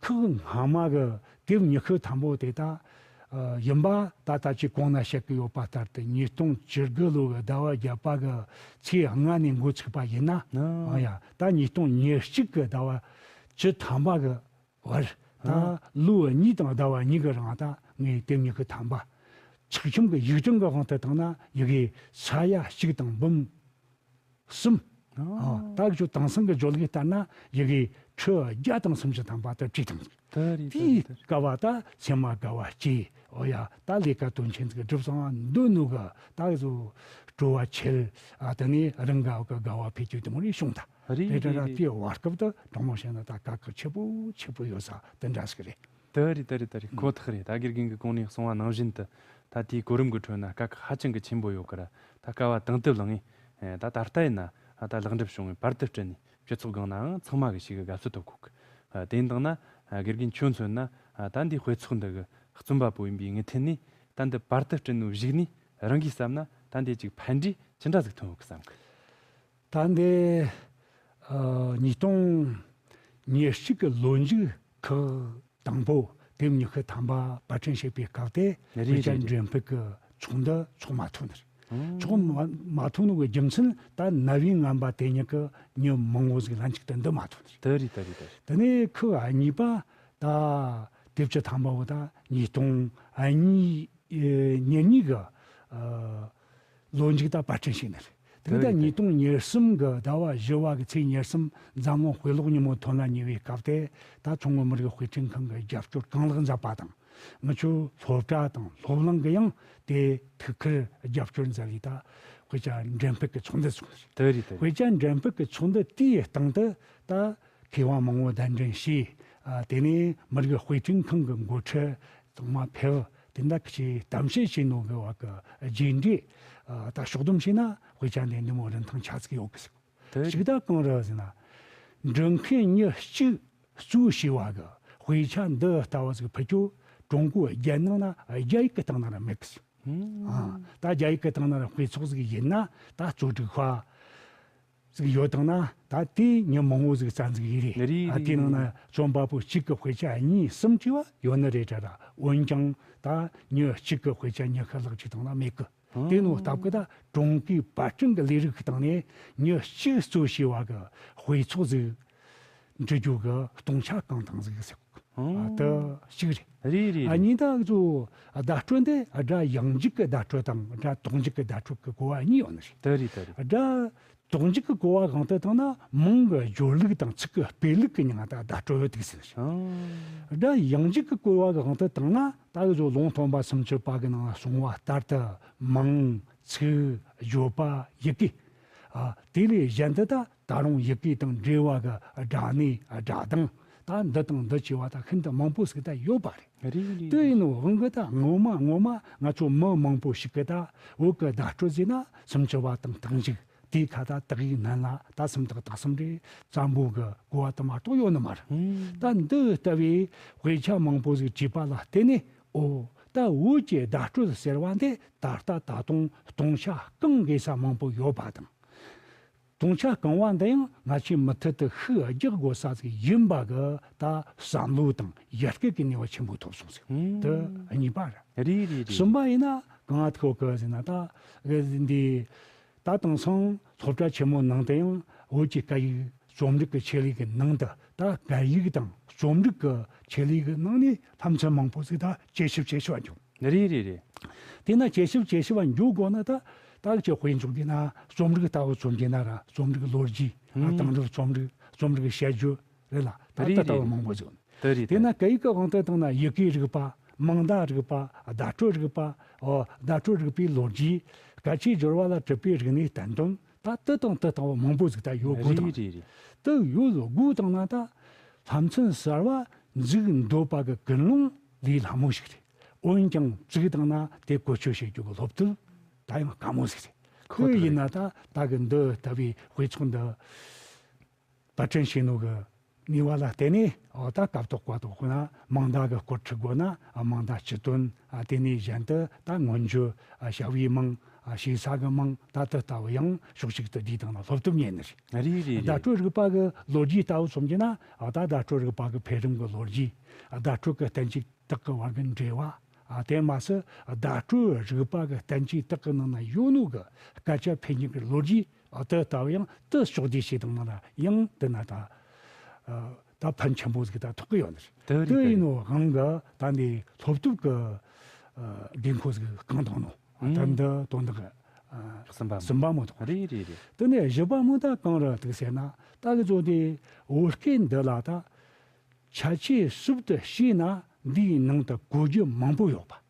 ཁག་སྔ་མ་གི་དེབ་ཉི་ཤུ་ཐམ་པོ་དེ་ད། ཨ། ཡིན་པ་ད་ལྟ་ཅི་གོང་ན་བཤད་གི་ཡོད་པ་ལྟར་དུ་ཉིས་སྟོང་བཅུ་དགུ་ལོ་གི་ཟླ་བ་བརྒྱད་པ་གི་ཚེས་ལྔ་ནས་འགོ་ཚུགས་པ་ཡིན་ན། ཨང་། འོ་ཡ། ད་ཉིས་སྟོང་ཉེར་གཅིག་གི་ཟླ་བ་བཅུ་ཐམ་པ་གི་བར། ད་ཨང་། ལོ་གཉིས་དང་ཟླ་བ་གཉིས་གི་རིང་ད་ངས་དེབ་ཉི་ཤུ་ཐམ་པ། ཆིག་ཁྱིམ་གི་ཡིག་ཚང་གི་དབང་དུ་བཏང་ན་ཡི་གེ་ས་ཡ་གཅིག་དང་འབུམ་གསུམ། ཨ། ཨ། ད་ཁྱོད་དེང་སང་གི་བརྗོད་ལུགས་ལྟར་ན་ཡི་གེ་ཁྲི་བརྒྱ་དང་སུམ་ཅུ་ཐམ་པ་དེ་བྲིས་བཏང་། དེ་རེད། དེའི་དེ་རེད། སྐབས་བ་ད་སེམས་མ་དགའ་བ་སྐྱེས། འོ་ཡ། ད་ལས་ཀ་དོན་ཆེན་ཟིག་སྒྲུབ་སོང་ང་འདོད་ནོ་གི་ད་གཟོད་སྤྲོ་བ་ཆེར། ཨ། དེ་ནས་རང་ག་གི་དགའ་བ་འཕེལ་རྒྱུ་དེ་མོ་རེ་བྱུང་ད། རེད་རེད་རེད་རེད། དེའི་བར་སྐབས་དུ་དྲང་མོ་བཤད་ན་ད་དཀའ་ཁག་ཆེ་པོ་ཆེ་པོ་ཡོད་ས་དེ་འདྲ་ཟིག་རེད། དེ་རེད་དེ་རེད་དེ་རེད། ཁོ་ཐག་རེད། ད་དགེ་རྒན་གྱིས་གོང་ནས་གསུངས་པ་ནང་བཞིན་དུ་ད་དེའི་གོ་རིམ་གྱི་ཁྲོད་ན་དཀའ་ཁག་ཧ་ཅང་གི་ཆེན་པོ་ཡོད་ཀི་ར། ད་སྐབས་བ་དང་དུ་བླངས་ངེ་ད་ད་ལྟ་ཡིན་ན་ད་ལེགས་འགྲུབ་བྱུང་བའི་བར་དུ་བསྐྲུན་ནས་སྤྱི་ཚོགས་སྒང་ནའང་ཚང་མ་གི་ཞིག་གི་དགའ་བསུ་ཐོབ་གོ་གི། དེ་ཡིན་དང་ན་དགེ་རྒན་ཁྱོད་མཚོན་ན་ད་འདིའི་དཔེ་ཚོགས་འདི་གི་རྩོམ་པ་པོ་ཡིན་པའི་ངེས་ཐད་ནས་ད་འདི་བར་དུ་བསྐྲུན་ནོ་གཞུག་ནས་རང་གིས་བསམ་ན་ད་འདི་ཅིག་ཕན་འབྲས་ཅི་འདྲ་ཟིག་ཐོན་ཡོད་གི་བསམ་གི། ད་འདི། ཨ། ཉིས་སྟོང་ཉེར་གཅིག་གི་ལོ་མཇུག་ཁག་དང་པོ་དེབ་ཉི་ཤུ་ཐམ་པ་པར་སྐྲུན་བྱེད་པའི་སྐབས་དེ། རེད་དཔེ་ཆ། རེད་རེད། འགྲེམས་སྤེལ་གྱི་ཚོགས་འདུ་འཚོགས་མ་ཐུབ་ནི་རེད། ཨང་། འཚོགས་མ་མ་ཐུབ་ནོ་གི་རྒྱུ་མཚན་ད་ནབ་བའི་ངན་པ་དེ་ཉིད་ཀྱིས་མྱི་མང་བོ་ཟིག་ལན་གཅིག་ཏུ་འདུ་མ་ཐུབ་ནི་རེད། དེ་རེད་དེ་རེད་དེ་རེད། དེ་ནས་ཁག་གཉིས་པ་ད་དེབ་བཅུ་ཐམ་པ་བོ་ད་ཉིས་སྟོང་གཉིས་ཨེ། ཉེར་གཉིས་གི། ཨ། ལོ་མཇུག་ད་པར་སྐྲུན་བྱས་ནི་རེད། དེ་ནི་ད་ཉིས་སྟོང་ཉེར་གསུམ་གི་ཟླ་བ་བཞི་བ་གི་ཚེས་ཉེར་གསུམ་འཛམ་གླིང་དཔེ་ཀློག་ཉིན་མོ་ཐོན་ལ་ཉེ་བའི་སྐབས་དེ། ད་མཚོ་སྔོན་མི་རིགས་དཔེ་སྐྲུན་ཁང་གི་རྒྱབ་སྐྱོར་གང་ལེགས་མཛད་པ་དང་། ངི་ཆོ་སློབ་གྲྭ་དང་སློབ་གླིང་གི་ཡང་དེ་ཐུགས་ཁུར་རྒྱབ་སྐྱོར་མཛད་ལས་ད་དཔེ་ཆ་འགྲེམས་སྤེལ་གྱི་ཚོགས་འདུ་ཚོགས། དེ་རེད་དེ་རེད། དཔེ་ཆ་འགྲེམས་སྤེལ་གྱི་ཚོགས་འདུ་དེའི་སྟེང་དུ་ད་མཁས་དབང་མང་བོ་གདན་འདྲེན་བྱས། ཨ། དེ་ནས་མི་རིགས་དཔེ་སྐྲུན་ཁང་གི་འགོ་ཁྲིད་ཚང་མ་ཕེབས། དེ་འདྲ་གི་ཅིག་གཏམ་བཤད་བྱས་ནོ་གི་བ་གི་རྗེས་འབྲས། ཨ། ད་ཕྱོགས་བསྡོམས་བྱས་ན་དཔེ་ཆ་འདི་འདི་མོ་རིན་ཐང་ཆ་ཙིག་ཡོད་གི་ཟེར། དེ་ཞིག་ད་གང་རེད་ཟེར་ན། འབྲི་མཁན་མྱི་གཅིག་གཙོས་བྱས་བ་གི་དཔེ་ཆ་འདི་ལྟ་བུ་ཟིག་ཕུད་རྒྱུ་ཀྲུང་གོ་རྒྱལ་ནང་ན་རྒྱ་ཡིག་གི་སྟེང་ན་ར་མེད་གི་ཟེར། ཨང་། ཨ། ད་རྒྱ་ཡིག་གི་སྟེང་ན་ར་དཔེ་ཚོགས་ཟིག་ཡིན་ན་ད་གཙོ་སྒྲིག་པ་ཟིག་ཡོད་དང་ན་ད་དེ་མྱི་མང་བོ་ཟིག་རྩ་འཛུགས་ཡིན་རེད། རེད། ཨ། རེད། དེ་ནང་ན་རྩོམ་པ་པོ་གཅིག་གི་དཔེ་ཆ་གཉིས་གསུམ་བྲིས་པ་ཡོད་ནི་རེད་དྲ་ར། འོན་ཀྱང་ད་མྱི་གཅིག་གི་དཔེ་ཆ་ཉི་ཤུ་ལྷག་ཅིག་དང་ན་མེད་གི། ཨང་། དེ་ནོ་སྟབས་ཀྱིས་ད་ཀྲུང་གོའི་པར་སྐྲུན་གྱི་ལས་རིགས་ཀྱི་སྟེང་ནས་མྱི་གཅིག་གཙོས་བྱས་བ་གི་དཔེ་ཚོགས་ཟིག་འབྲི་རྒྱུ་གི་སྟོང་ཆ་གང་དང་ཟིག་ཟེར། ཨང་། ཨ། དེ་གཅིག་རེད། རེད་རེད། ཨ། རེད། གཉིས་ད་གཙོ་བོ་བརྡ་སྤྲོད་འདི་སྒྲ་ཡང་འཇུག་གི་བརྡ་སྤྲོད་དང་སྒྲ་དོག་འཇུག་གི་བརྡ་སྤྲོད་ཀྱི་གོ་བ་གཉིས་ཡོད་ནི་རེད། དེ་རེད་དེ་རེད། སྒྲ་ དོགས་འཇུག་གི་གོ་བ་གང་དུ་བཏང་ན་མིང་གི་སྦྱོར་ལུགས་དང་ཚིག་གི་སྤེལ་ལུགས་ཀྱི་མིང་ད་བརྡ་སྤྲོད་ཡོད་དུས་ཟེར། ཨང་། སྒྲ་ཡང་འཇུག་གི་གོ་བ་གང་དུ་བཏང་ན་ད་གི་ཚོ་ལུང་སྟོན་པ་སུམ་ཅུ་པ་གི་ནང་ལ་གསུངས་པ་ལྟར་དུ་མིང་ཚིག་བརྗོད་པ་ཡི་གེ། ཨ། དེ་ལས་གཞན་དུ་ད་ད་རུང་ཡི་གེ་དང་འབྲེལ་བ་གི་སྒྲ་གནས་སྒྲ་གདངས་ད་འདི་དང་འདི་བཅས་པ་ད་ཤིན་ཏུ་མང་པོ་ཟིག་ད་ཡོད་པ་རེད། རེད་རེད། དེ་ཡིན་ནོ་དབང་གི་ད་ངོ་མ་ངོ་མ་ང་ཚོ་མི་མང་པོ་ཞིག་གི་ད་བོད་གི་བརྡ་སྤྲོད་ཟེར་ན་སུམ་ཅུ་པ་དང་རྟགས་འཇུག་དེའི་ཁ་ད་དག་ཡིག་སྣ་ལྔ་ད་སུམ་རྟགས་དག་གསུམ་རེ་ཙམ་པོ་གི་གོ་བ་དུ་མ་གཏོགས་ཡོད་ནི་མ་རེད། ཨང་། ད་འདི་ལྟ་བུའི་དཔེ་ཆ་མང་པོ་ཟིག་བྲིས་པ་ལ་བརྟེན་ནས། ཨོ། ད་བོད་ཀྱི་བརྡ་སྤྲོད་ཟེར་བ་འདི་ད་ལྟ་ད་དུང་སྟོང་ཆ་བསྐང་དགོས་ས་མང་པོ་ཡོད་པ་དང་། སྟོང་ཆ་བསྐང་བ་འདི་ཡང་ང་ཆོས་མུ་མཐུད་དུ་ཤུགས་རྒྱག་དགོས་ས་ཟིག་ཡིན་པ་གི་ད་བསམ་བློ་དང་ཡར་སྐུལ་གྱི་ནུས་པ་ཆེན་པོ་ཐོབ་སོང་ཟིག། ཨང་། དེ་གཉིས་པ་རེད། རེད་རེད་རེད། གསུམ་པ་ཡིན་ན་གང་ཐུག་གི་ཟེར་ན་ད་འདི། ད་དེང་སང་སློབ་གྲྭ་ཆེན་མོ་ནང་དུ་ཡང་བོད་ཀྱི་སྐད་ཡིག་རྩོམ་རིག་གི་ཆེད་ལས་ཀྱི་ནང་དུ་ད་སྐད་ཡིག་དང་རྩོམ་རིག་གི་ཆེད་ལས་ཀྱི་ནང་ནས་བསླབ་ཚན་མང་པོ་ཟིག་ད་བཅད་ཞིབ་བྱེད་ཆོག་འགྱོ། རེད་རེད་རེད། དེས་ན་བཅད་ཞིབ་བཅད་ཞིབ་བ་འགྱོ་དགོས་ན་ད་ད་ཀྱི་དཔེ་འཇོག་དགོས་ན་རྩོམ་རིག་ལྟ་བུ་རྩོམ་རྒྱུ་ན་ར་རྩོམ་རིག་ལོ་རྒྱུས། ཨང་། དེང་རབས་རྩོམ་རིག་རྩོམ་རིག་དཔྱད་བརྗོད་རེད་ལ་ད་རེད་ད་ལྟ་བུ་རེད། མང་པོ་ཟིག། དེ་རེད། དེས་ན་དེ་སྐད་ཡིག་གི་དབང་དུ་བཏང་ན་ཡི་གེའི་རིག་པ། མིང་བརྡ་རིག་པ། བརྡ་སྤྲོད་རིག་པ། ཨོ། བརྡ་སྤྲོད་རིག་པའི་ལོ་རྒྱུས། སྐད་ཆའི་སྦྱོར་བ་ལ་གྲུབ་པའི་རིག་གནས་བསྟན་དོན། ད་དེ་དང་དེ་ལྟ་བུ་མང་པོ་ཟིག་ད་ཡོད་དགོས་དང་། རེད་རེད་རེད། དེ་ཡོད་དགོས་དང་ན་ད་བསླབ་ཚན་གསར་བ་འཛུགས་འདོད་པ་གི་ཀུན་སློང་ལས་སླ་མོ་ཞིག་རེད། འོན་ཀྱང་བཙུགས་དང་ན་དེ་བཀོལ་སྤྱོད་བྱེད་རྒྱུ་གི་སློབ་ཐུབ་ད་ཡང་དཀའ་མོ་ཟིག་རེད། ཁོ་ཐག་རེད། དེ་ཡིན་ན་ད་ད་གི་འདི་ལྟ་བུའི་དཔེ་ཚོགས་འདི་པར་སྐྲུན་བྱས་ནོ་གི་ནུས་པ་ལ་བརྟེན་ནས། འོ། ད་སྐབས་ཐོག་བཀའ་ཐོག་ཁོ་ན་མིང་བརྡ་གི་སྐོར་ཁྲིད་དགོས་ན་མིང་བརྡ་སྤྱི་དོན། ཨ། དེ་ནས་གཞན་དུ་ད་མངོན་བརྗོད། ཨ། བྱ་བའི་མིང་། ཨ། ཞེ་ས་གི་མིང་། ད་དེ་ལྟ་བུ་ཡང་ཕྱོགས་གཅིག་ཏུ་བསྡུས་བཏང་ན་སློབ་ཐུབ་ཉན་ནི་རེད། རེད་རེད་རེད། བརྡ་སྤྲོད་རིག་པ་གི་ལོ་རྒྱུས་ལྟ་བུ་སོམ་གྱི་ན། ཨ། ད་བརྡ་སྤྲོད་རིག་པ་གི་འཕེལ་རིམ་གི་ལོ་རྒྱུས། ཨ། བརྡ་སྤྲོད་གི་གཏན་ཚིགས་དག་གི་བར་གི་འབྲེལ་བ། ཨ། དེ་མ་ཟད་བརྡ་སྤྲོད་རིག་པ་གི་གཏན་ཚིགས་དག་གི་ནང་ན་ཡོད་ནོ་གི་སྐད་ཆ་འཕེལ་རྒྱས་གི་ལོ་རྒྱུས། ཨ། དེ་ལྟ་བུ་ཡང་དེ་ཕྱོགས་བསྡུས་བྱས་བཏང་ན་ར་ཡང་དེ་ན་ད། ཨ། ད་ཕན་ཆེན་པོ་ཟིག་ད་ཐོགས་གི་ཡོད་ནི་རེད། དེ་རེད། དེ་ཡིན་ནོ་དབང་གི་ད་འདི་སློབ་དེབ་གི། ཨ། དགོས་མཁོ་ཟིག་བསྐངས་བཏང་ནོ། ཨ། ད་ཨང་། འདི་དོན་དག་གི། ཨ། གསུམ་པ་མོ། གསུམ་པ་མོ་དང་། རེད་རེད་རེད། དེ་ནས་བཞི་པ་མོ་ད་གང་རེད་འདུག་ཟེར་ན། ད་གི་ཚོ་དེ་བོད་སྐད་འདི་ལ་ད་ཁྱད་ཆོས་ཟུར་དུ་བཤད་ན་འདིའི་ནང་དུ་གོ་རྒྱུ་མང་པོ་ཡོད་པ།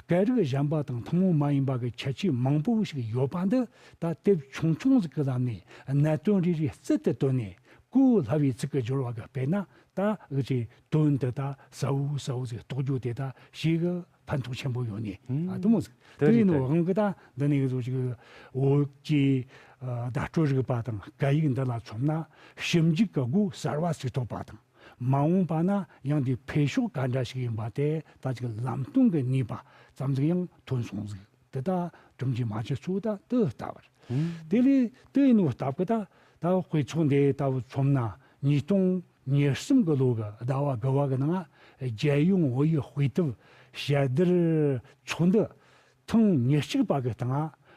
སྐད་རིགས་གཞན་པ་དང་ཐུན་མོང་མ་ཡིན་པ་གི་ཁྱད་ཆོས་མང་པོ་ཞིག་ཡོད་པ་འདི་ད་དེབ་ཆུང་ཆུང་ཟིག་གི་ལམ་ནས་གནད་དོན་རེ་རེ་རྩལ་དུ་བཏོན་ནས་གོ་སླ་བའི་ཚིག་གི་སྦྱོར་བ་གི་དཔེར་ན་ད་འུ་ཅག་དོན་འདི་ད་གསལ་བོ་གསལ་བོ་ཟིག་རྟོགས་རྒྱུ་དེ་ད་ཞེ་གི་ཕན་ཐོགས་ཆེན་པོ་ཡོད་ནི། ཨ། དེ་མོ་ཟིག། དེ་ཡིན་ནོ་དབང་གི་ད་འདི་ནས་གི་བཟོ་ཅིག་བོད་ཀྱི། ཨ། བརྡ་སྤྲོད་རིག་པ་དང་སྐད་ཡིག་འདི་ལ་མཚོན་ན་ཞིབ་འཇུག་གི་སྒོ་གསར་བ་ཞིག་ཐོབ་པ་དང་། མ་འོངས་པ་ན་ཡང་དེའི་འཕེལ་ཕྱོགས་ག་འདྲ་ཞིག་ཡིན་པ་དེ་ད་ཅིག་ལམ་སྟོན་གྱི་ནུས་པ་ཙམ་ཟིག་ཡང་ཐོན་སོང་ཟིག། དེ་ད་གྲུབ་འབྲས་མ་ཆེ་ཚོ་ད་དེ་ལྟ་བུར། ཨང་། དེ་ལས་དེ་ཡིན་ནོ་སྟབས་ཀྱིས་ད་ད་དཔེ་ཚོགས་འདི་ལྟ་བུ་མཚོན་ན་ཉིས་སྟོང་ཉེར་གསུམ་གི་ལོ་གི་ཟླ་བ་དགུ་བ་གི་ནང་རྒྱལ་ཡོངས་བོད་ཡིག་དཔེ་དེབ་དཔྱད་བསྡུར་ཚོགས་འདུ། ཐེངས་ཉེར་གཅིག་པ་གི་སྟེང་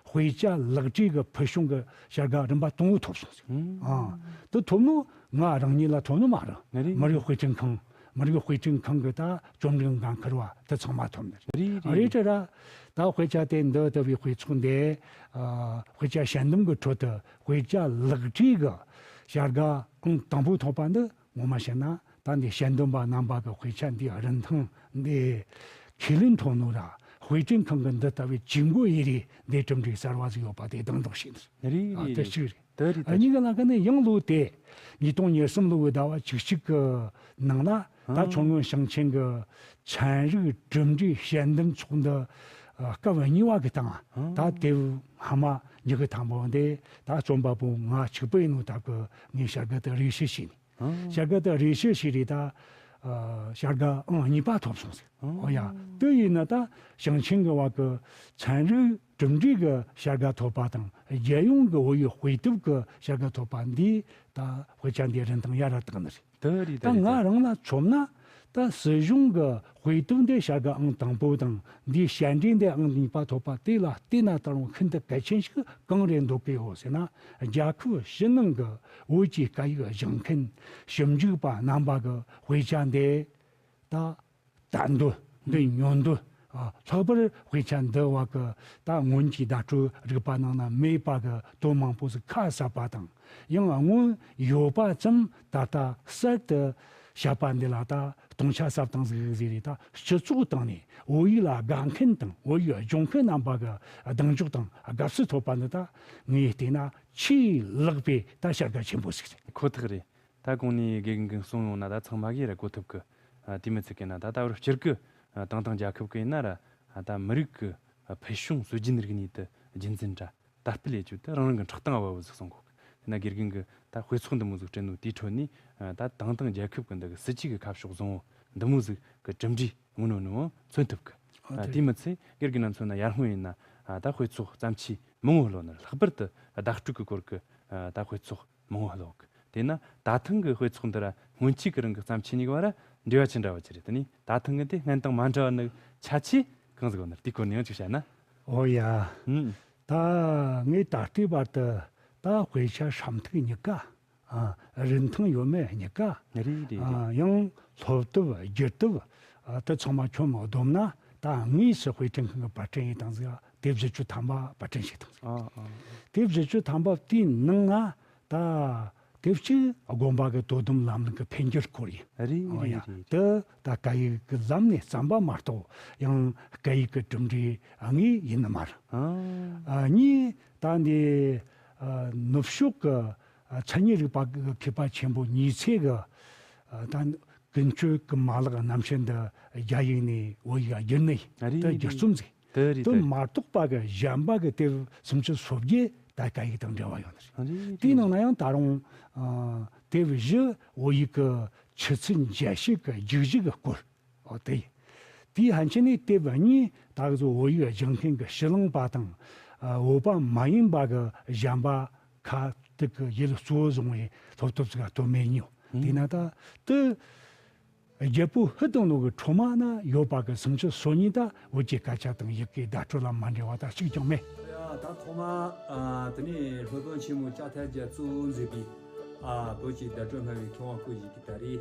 དཔེ་ཆ་ལག་བྲིས་གི་ཕུལ་བྱུང་གི་བྱ་དགའ་རིམ་པ་དང་པོ་ཐོབ་སོང་ཟིག། ཨང་། ཨ། དེ་ཐོབ་ནོ་ང་རང་ཉིད་ལ་ཐོབ་ནོ་མ་རེད། ཨ་རེད། མི་རིགས་དཔེ་སྐྲུན་ཁང་། མི་རིགས་དཔེ་སྐྲུན་ཁང་གི་ད་རྩོམ་སྒྲིག་འགན་འཁུར་བ་དེ་ཚང་མ་ཐོབ་ནི་རེད། རེད་རེད། རེད་དྲ་ར། ད་དཔེ་ཆ་དེ་འདི་ལྟ་བུའི་དཔེ་ཚོགས་འདི། ཨ། དཔེ་ཆ་དཔྱད་འདེམས་གི་ཁྲོད་དུ་དཔེ་ཆ་ལག་བྲིས་གི་བྱ་དགའ་ཨང་དང་པོ་ཐོབ་པ་འདི། ངོ་མ་བཤད་ན་ད་འདི་དཔྱད་འདེམས་པ་རྣམ་པ་གི་དཔེ་ཆ་འདིའི་རིན་ཐང་འདི་ཁས་ལེན་ཐོབ་ནོ་ར། དཔེ་སྐྲུན་ཁང་གི་འདི་ལྟ་བུའི་ཇུས་འགོད་ཡེ་རེ་འདི་གྲུབ་འབྲས་གསར་བ་ཟིག་ཡོད་པ་དེ་དང་དོགས་བྱས་ནི་རེད། རེད་ཨ། རེད་དེ་རེད། གཅིག་རེད། དེ་རེད། ཨ། དེ་གཉིས་ཀ་ལ་ཁ་ནས་ཡང་ལོ་དེ་ཉིས་སྟོང་ཉེར་གསུམ་ལོ་གི་ཟླ་བ་བཅུ་གཅིག་གི་ནང་ལ་ད། ཨང་། མཚོ་སྔོན་ཞིང་ཆེན་གི་ཚན་རིག་གྲུབ་འབྲས་དཔྱད་འདེམས་ཚོགས་འདུ། ཨ། སྐབས་གཉིས་པ་གི་སྟེང་། ཨང་། ད་དེབ་སྔ་མ་ཉི་ཤུ་ཐམ་པོ་འདི་ད་རྩོམ་པ་པོ་ང་གཅིག་པུ་ཡིན་ནོ་སྟབས་ཀྱིས་ངས་བྱ་དགའ་དེ་རེ་ཞུ་བྱས་ནས། ཨང་། བྱ་དགའ་དེ་རེ་ཞུ་བྱས་རེད་ད། ཨ། བྱ་དགའ་ཨང་གཉིས་པ་ཐོབ་སོང་ཟིག། ཨང་། འོ་ཡ། དེ་ཡིན་ན་ད་ཞིང་ཆེན་གི་བར་གི་ཚན་རིག་གྲུབ་འབྲས་གི་བྱ་དགའ་ཐོབ་པ་དང་རྒྱལ་ཡོངས་གི་བོད་ཡིག་དཔེ་དེབ་གི་བྱ་དགའ་ཐོབ་པ་འདིས་ད་དཔེ་ཆ་འདིའི་རིན་ཐང་ཡར་ར་བཏང་ནི་རེད། དེ་རེད། ད་དེ་རེད། ང་རང་ལ་མཚོན་ན་ད་སྲིད་གཞུང་གི་དཔེ་དེབ་འདི་བྱ་དགའ་ཨང་དང་པོ་དང་འདིའི་བཤད་འབྲས་འདི་ཨང་གཉིས་པ་ཐོབ་པ་དེ་ལ་བལྟས་ན་ད་རུང་ཤིན་ཏུ་གལ་ཆེན་ཞིག་གང་རེད་འདོད་ཀྱི་ཡོད་ཟེར་ན། རྒྱལ་ཁབ་ཕྱི་ནང་གི་བོད་ཀྱི་སྐད་ཡིག་སྦྱང་མཁན་ཞིབ་འཇུག་པ་རྣམ་པ་གི་དཔེ་ཆ་འདི་ད་ལྟ་འདོད་འདི་ཉོ་འདོད་ ཨ། ལྷག་པར་དཔེ་ཆ་འདི་བ་གི་ད་སྔོན་གྱི་བརྡ་སྤྲོད་རིག་པ་ནང་ན་མེད་པ་གི་དོན་མང་པོ་ཟིག་ཁ་གསབ་པ་དང་། ཡང་སྔོན་ཡོད་པ་ཙམ་ད་ལྟ་གསར་དུ་བཤད་པ་འདི་ལ་ད་སྟོང་ཆ་གསབ་སྟངས་ཟིག་ཟེར་རེད། ད་སྤྱི་ཚོགས་སྟེང་ནས་བོད་ཡིག་ལ་དགའ་མཁན་དང་བོད་ཡིག་སྦྱོང་མཁན་རྣམ་པ་གི་གདེང་འཇོག་དང་དགའ་བསུ་ཐོབ་པ་འདི་ད་ངས་བལྟས་ན་ཆེས་ལེགས་པའི་ད་བྱ་དགའ་ཆེན་པོ་ཟིག་རེད། ཁོ་ཐག་རེད། ད་གོང་ནས་དགེ་རྒན་གྱིས་གསུངས་ཡོང་ན་ད་ཚང་མ་གིས་ར་གོ་ཐུབ་གི། ཨ། དེ་མི་ཚད་གི་ན་ད་ད་བར་སྤྱིར་གི། ཨ། དང་ཐང་རྒྱལ་ཁབ་གི་ཡིན་ན་ར། ཨ། ད་མི་རིགས་གི། ཨ། ཕུལ་བྱུང་སྲོལ་རྒྱུན་རིག་གནས་དེ་རྒྱུན་འཛིན་ར་དར་སྤེལ་ཡེད་རྒྱུ་དེ་རང་རང་གི་ཕྲག་དང་འབབ་བོ་ཟིག་སོང་གོ། དེ་ན་དགེ་རྒན་གྱིས་ད་དཔེ་ཚོགས་འདི་མོ་ཟིག་བསྐྲུན་ནོ་དེའི་ཁྲོད་ནས། ཨ། ད་དང་ཐང་རྒྱལ་ཁབ་གི་འདི་གི་སྲིད་ཇུས་གི་ཁ་ཕྱོགས་བཟང་བོ་འདི་མོ་ཟིག་གི་གྲུབ་འབྲས་མངོན་ནོ་ནི་མཚོན་ཐུབ་གི། ཨ། ཨ། དེ་དེ་མི་ཚད་དགེ་རྒན་ན་མཚོན་ན་ཡར་སྔོན་ཡིན་ན། ཨ། ད་དཔེ་ཚོགས་བརྩམས་ཆོས་མང་བོ་ལོ་ནར། ལྷག་པར་དུ་བརྡ་སྤྲོད་ཀྱི་སྐོར་གྱི། ཨ། ད་དཔེ་ཚོགས་མང་བོ་ལོ་གི། དེས་ན་ད་ཐེངས་ཀྱི་དཔེ་ཚོགས་འདི་ར་སྔོན་ཆད་ཀྱི་རང་གི་བརྩམས་ཆོས་གཉིས་བར་འབྲེལ་བ་ཅི་འདྲ་བ་ཅི་རེད། དེ་ནས་ད་ཐེངས་ཀྱི་དེ་སྔོན་དང་མ་འདྲ་བ་ནི་ཆ་ཆེ་གང་ཟིག་ཡོད་ནར། དེའི་སྐོར་ནས་ཡང་ཅིག་བཤད་ན། ཨོ་ཡ། ཨུམ། ད་ངས་ད་ལྟའི་བར་དུ་ད་དཔེ་ཆ་ཧྲ་ཐག་གཉིས་ཀ། ཨ། རིན་ཐང་ཡོད་མེད་གཉིས་ཀ། རེད་རེད་རེད། ཨ། ཡང་སློབ་དེབ་བསྒྱུར་དེབ། ཨ། དེ་ཚང་མ་ཁྱོན་མ་བསྡོམས་ན་ད་དངོས་སུ་དཔེ་སྐྲུན་མཁན་གྱིས་པར་སྐྲུན་ཡེད་བཏང་ཟིག་དེབ་བཞི་བཅུ་ཐམ་པ་པར་སྐྲུན་བྱས་བཏང་ཟིག་ཨ། ཨ། དེབ་བཞི་བཅུ་ཐམ་པ་དེའི་ནང་ན་ད་དེབ་གཅིག་དགོན་པ་གི་དོ་དམ་ལམ་ལུགས་ཀྱི་འཕེལ་འགྱུར་སྐོར་ཡིན། རེད། ཨོ་ཡ། རེད་རེད། དེ་ད་སྐད་ཡིག་གི་ལམ་ནས་བརྩམས་པ་མ་གཏོགས་ཡང་སྐད་ཡིག་གི་གྲུབ་འབྲས་དངོས་ཡིན་ནི་མ་རེད། ཨ། ཨ། གཉིས། ད་འདི། ཨ། ནུབ་ཕྱོགས་ཀྱི། ཨ། མཚན་ཉིད་རིག་པ་གི་མཁས་པ་ཆེན་པོ་ཉི་ཚེ་གིས། ཨ། ད་ཀུན་སྤྱོད་ཀྱི་མ་ལག་རྣམ་བཤད་འདི་རྒྱ་ཡིག་ནས་བོད་ཡིག་བསྒྱུར་ནས། རེད། དེ་བསྒྱུར་རེད། རྩོམ་ཟིག་དེ་རེད། དེ་དེ་རེད། མ་གཏོགས་པ་གི་གཞན་པ་གི་དེབ་སུམ་ཅུ་སོ་བརྒྱད་ད་སྐད་ཡིག་དང་འབྲེལ་བ་ཡོད་ནི་རེད། རེད། དེའི་ནང་ན་ཡང་ད་རུང་། ཨ། དེབ་བཞི་བོད་ཡིག་གི་ཆུ་ཚད་འཇལ་བྱེད་ཀྱི་རྒྱུགས་གཞི་གི་སྐོར། ཨོ། དེ་ཡིན། དེའི་ཕན་ཆད་ནས་དེབ་གཉིས་ད་གཟོད་བོད་ཡིག་སྦྱང་མཁན་གྱི་ཕྱི་གླིང་པ་དང་། ཨ། བོད་པ་མ་ཡིན་པ་གི་གཞན་པ་ཁ་ཐུག་གི་ཡུལ་གཙོ་བོ་བཟུང་བའི་སློབ་དེབ་ཟིག་ག་དོན་མེད་ཉོ། ཨང་། དེས་ན་ད་དེ་རྒྱལ་པོ་ཧི་དང་ནོ་གི་འཕྲོ་མ་ན་ཡོད་པ་གི་སུམ་ཅུ་སོ་གཉིས་ད་བོད་ཀྱི་སྐད་ཆ་དང་ཡི་གེའི་བརྡ་སྤྲོད་ལ་མ་འབྲེལ་བ་ད་གཅིག་ཀྱང་མེད། ཡ། ད་ཐོག་མ། ཨ། དེ་ནས་སློབ་དཔོན་ཆེན་མོ་ལྕགས་ཐར་རྒྱ་གཙོ་བོ་མཛད་པའི། ཨ། བོད་ཀྱི་བརྡ་སྤྲོད་སྨྲ་བའི་མཁས་དབང་སྐུ་བཞི་གིས་ད་རེས་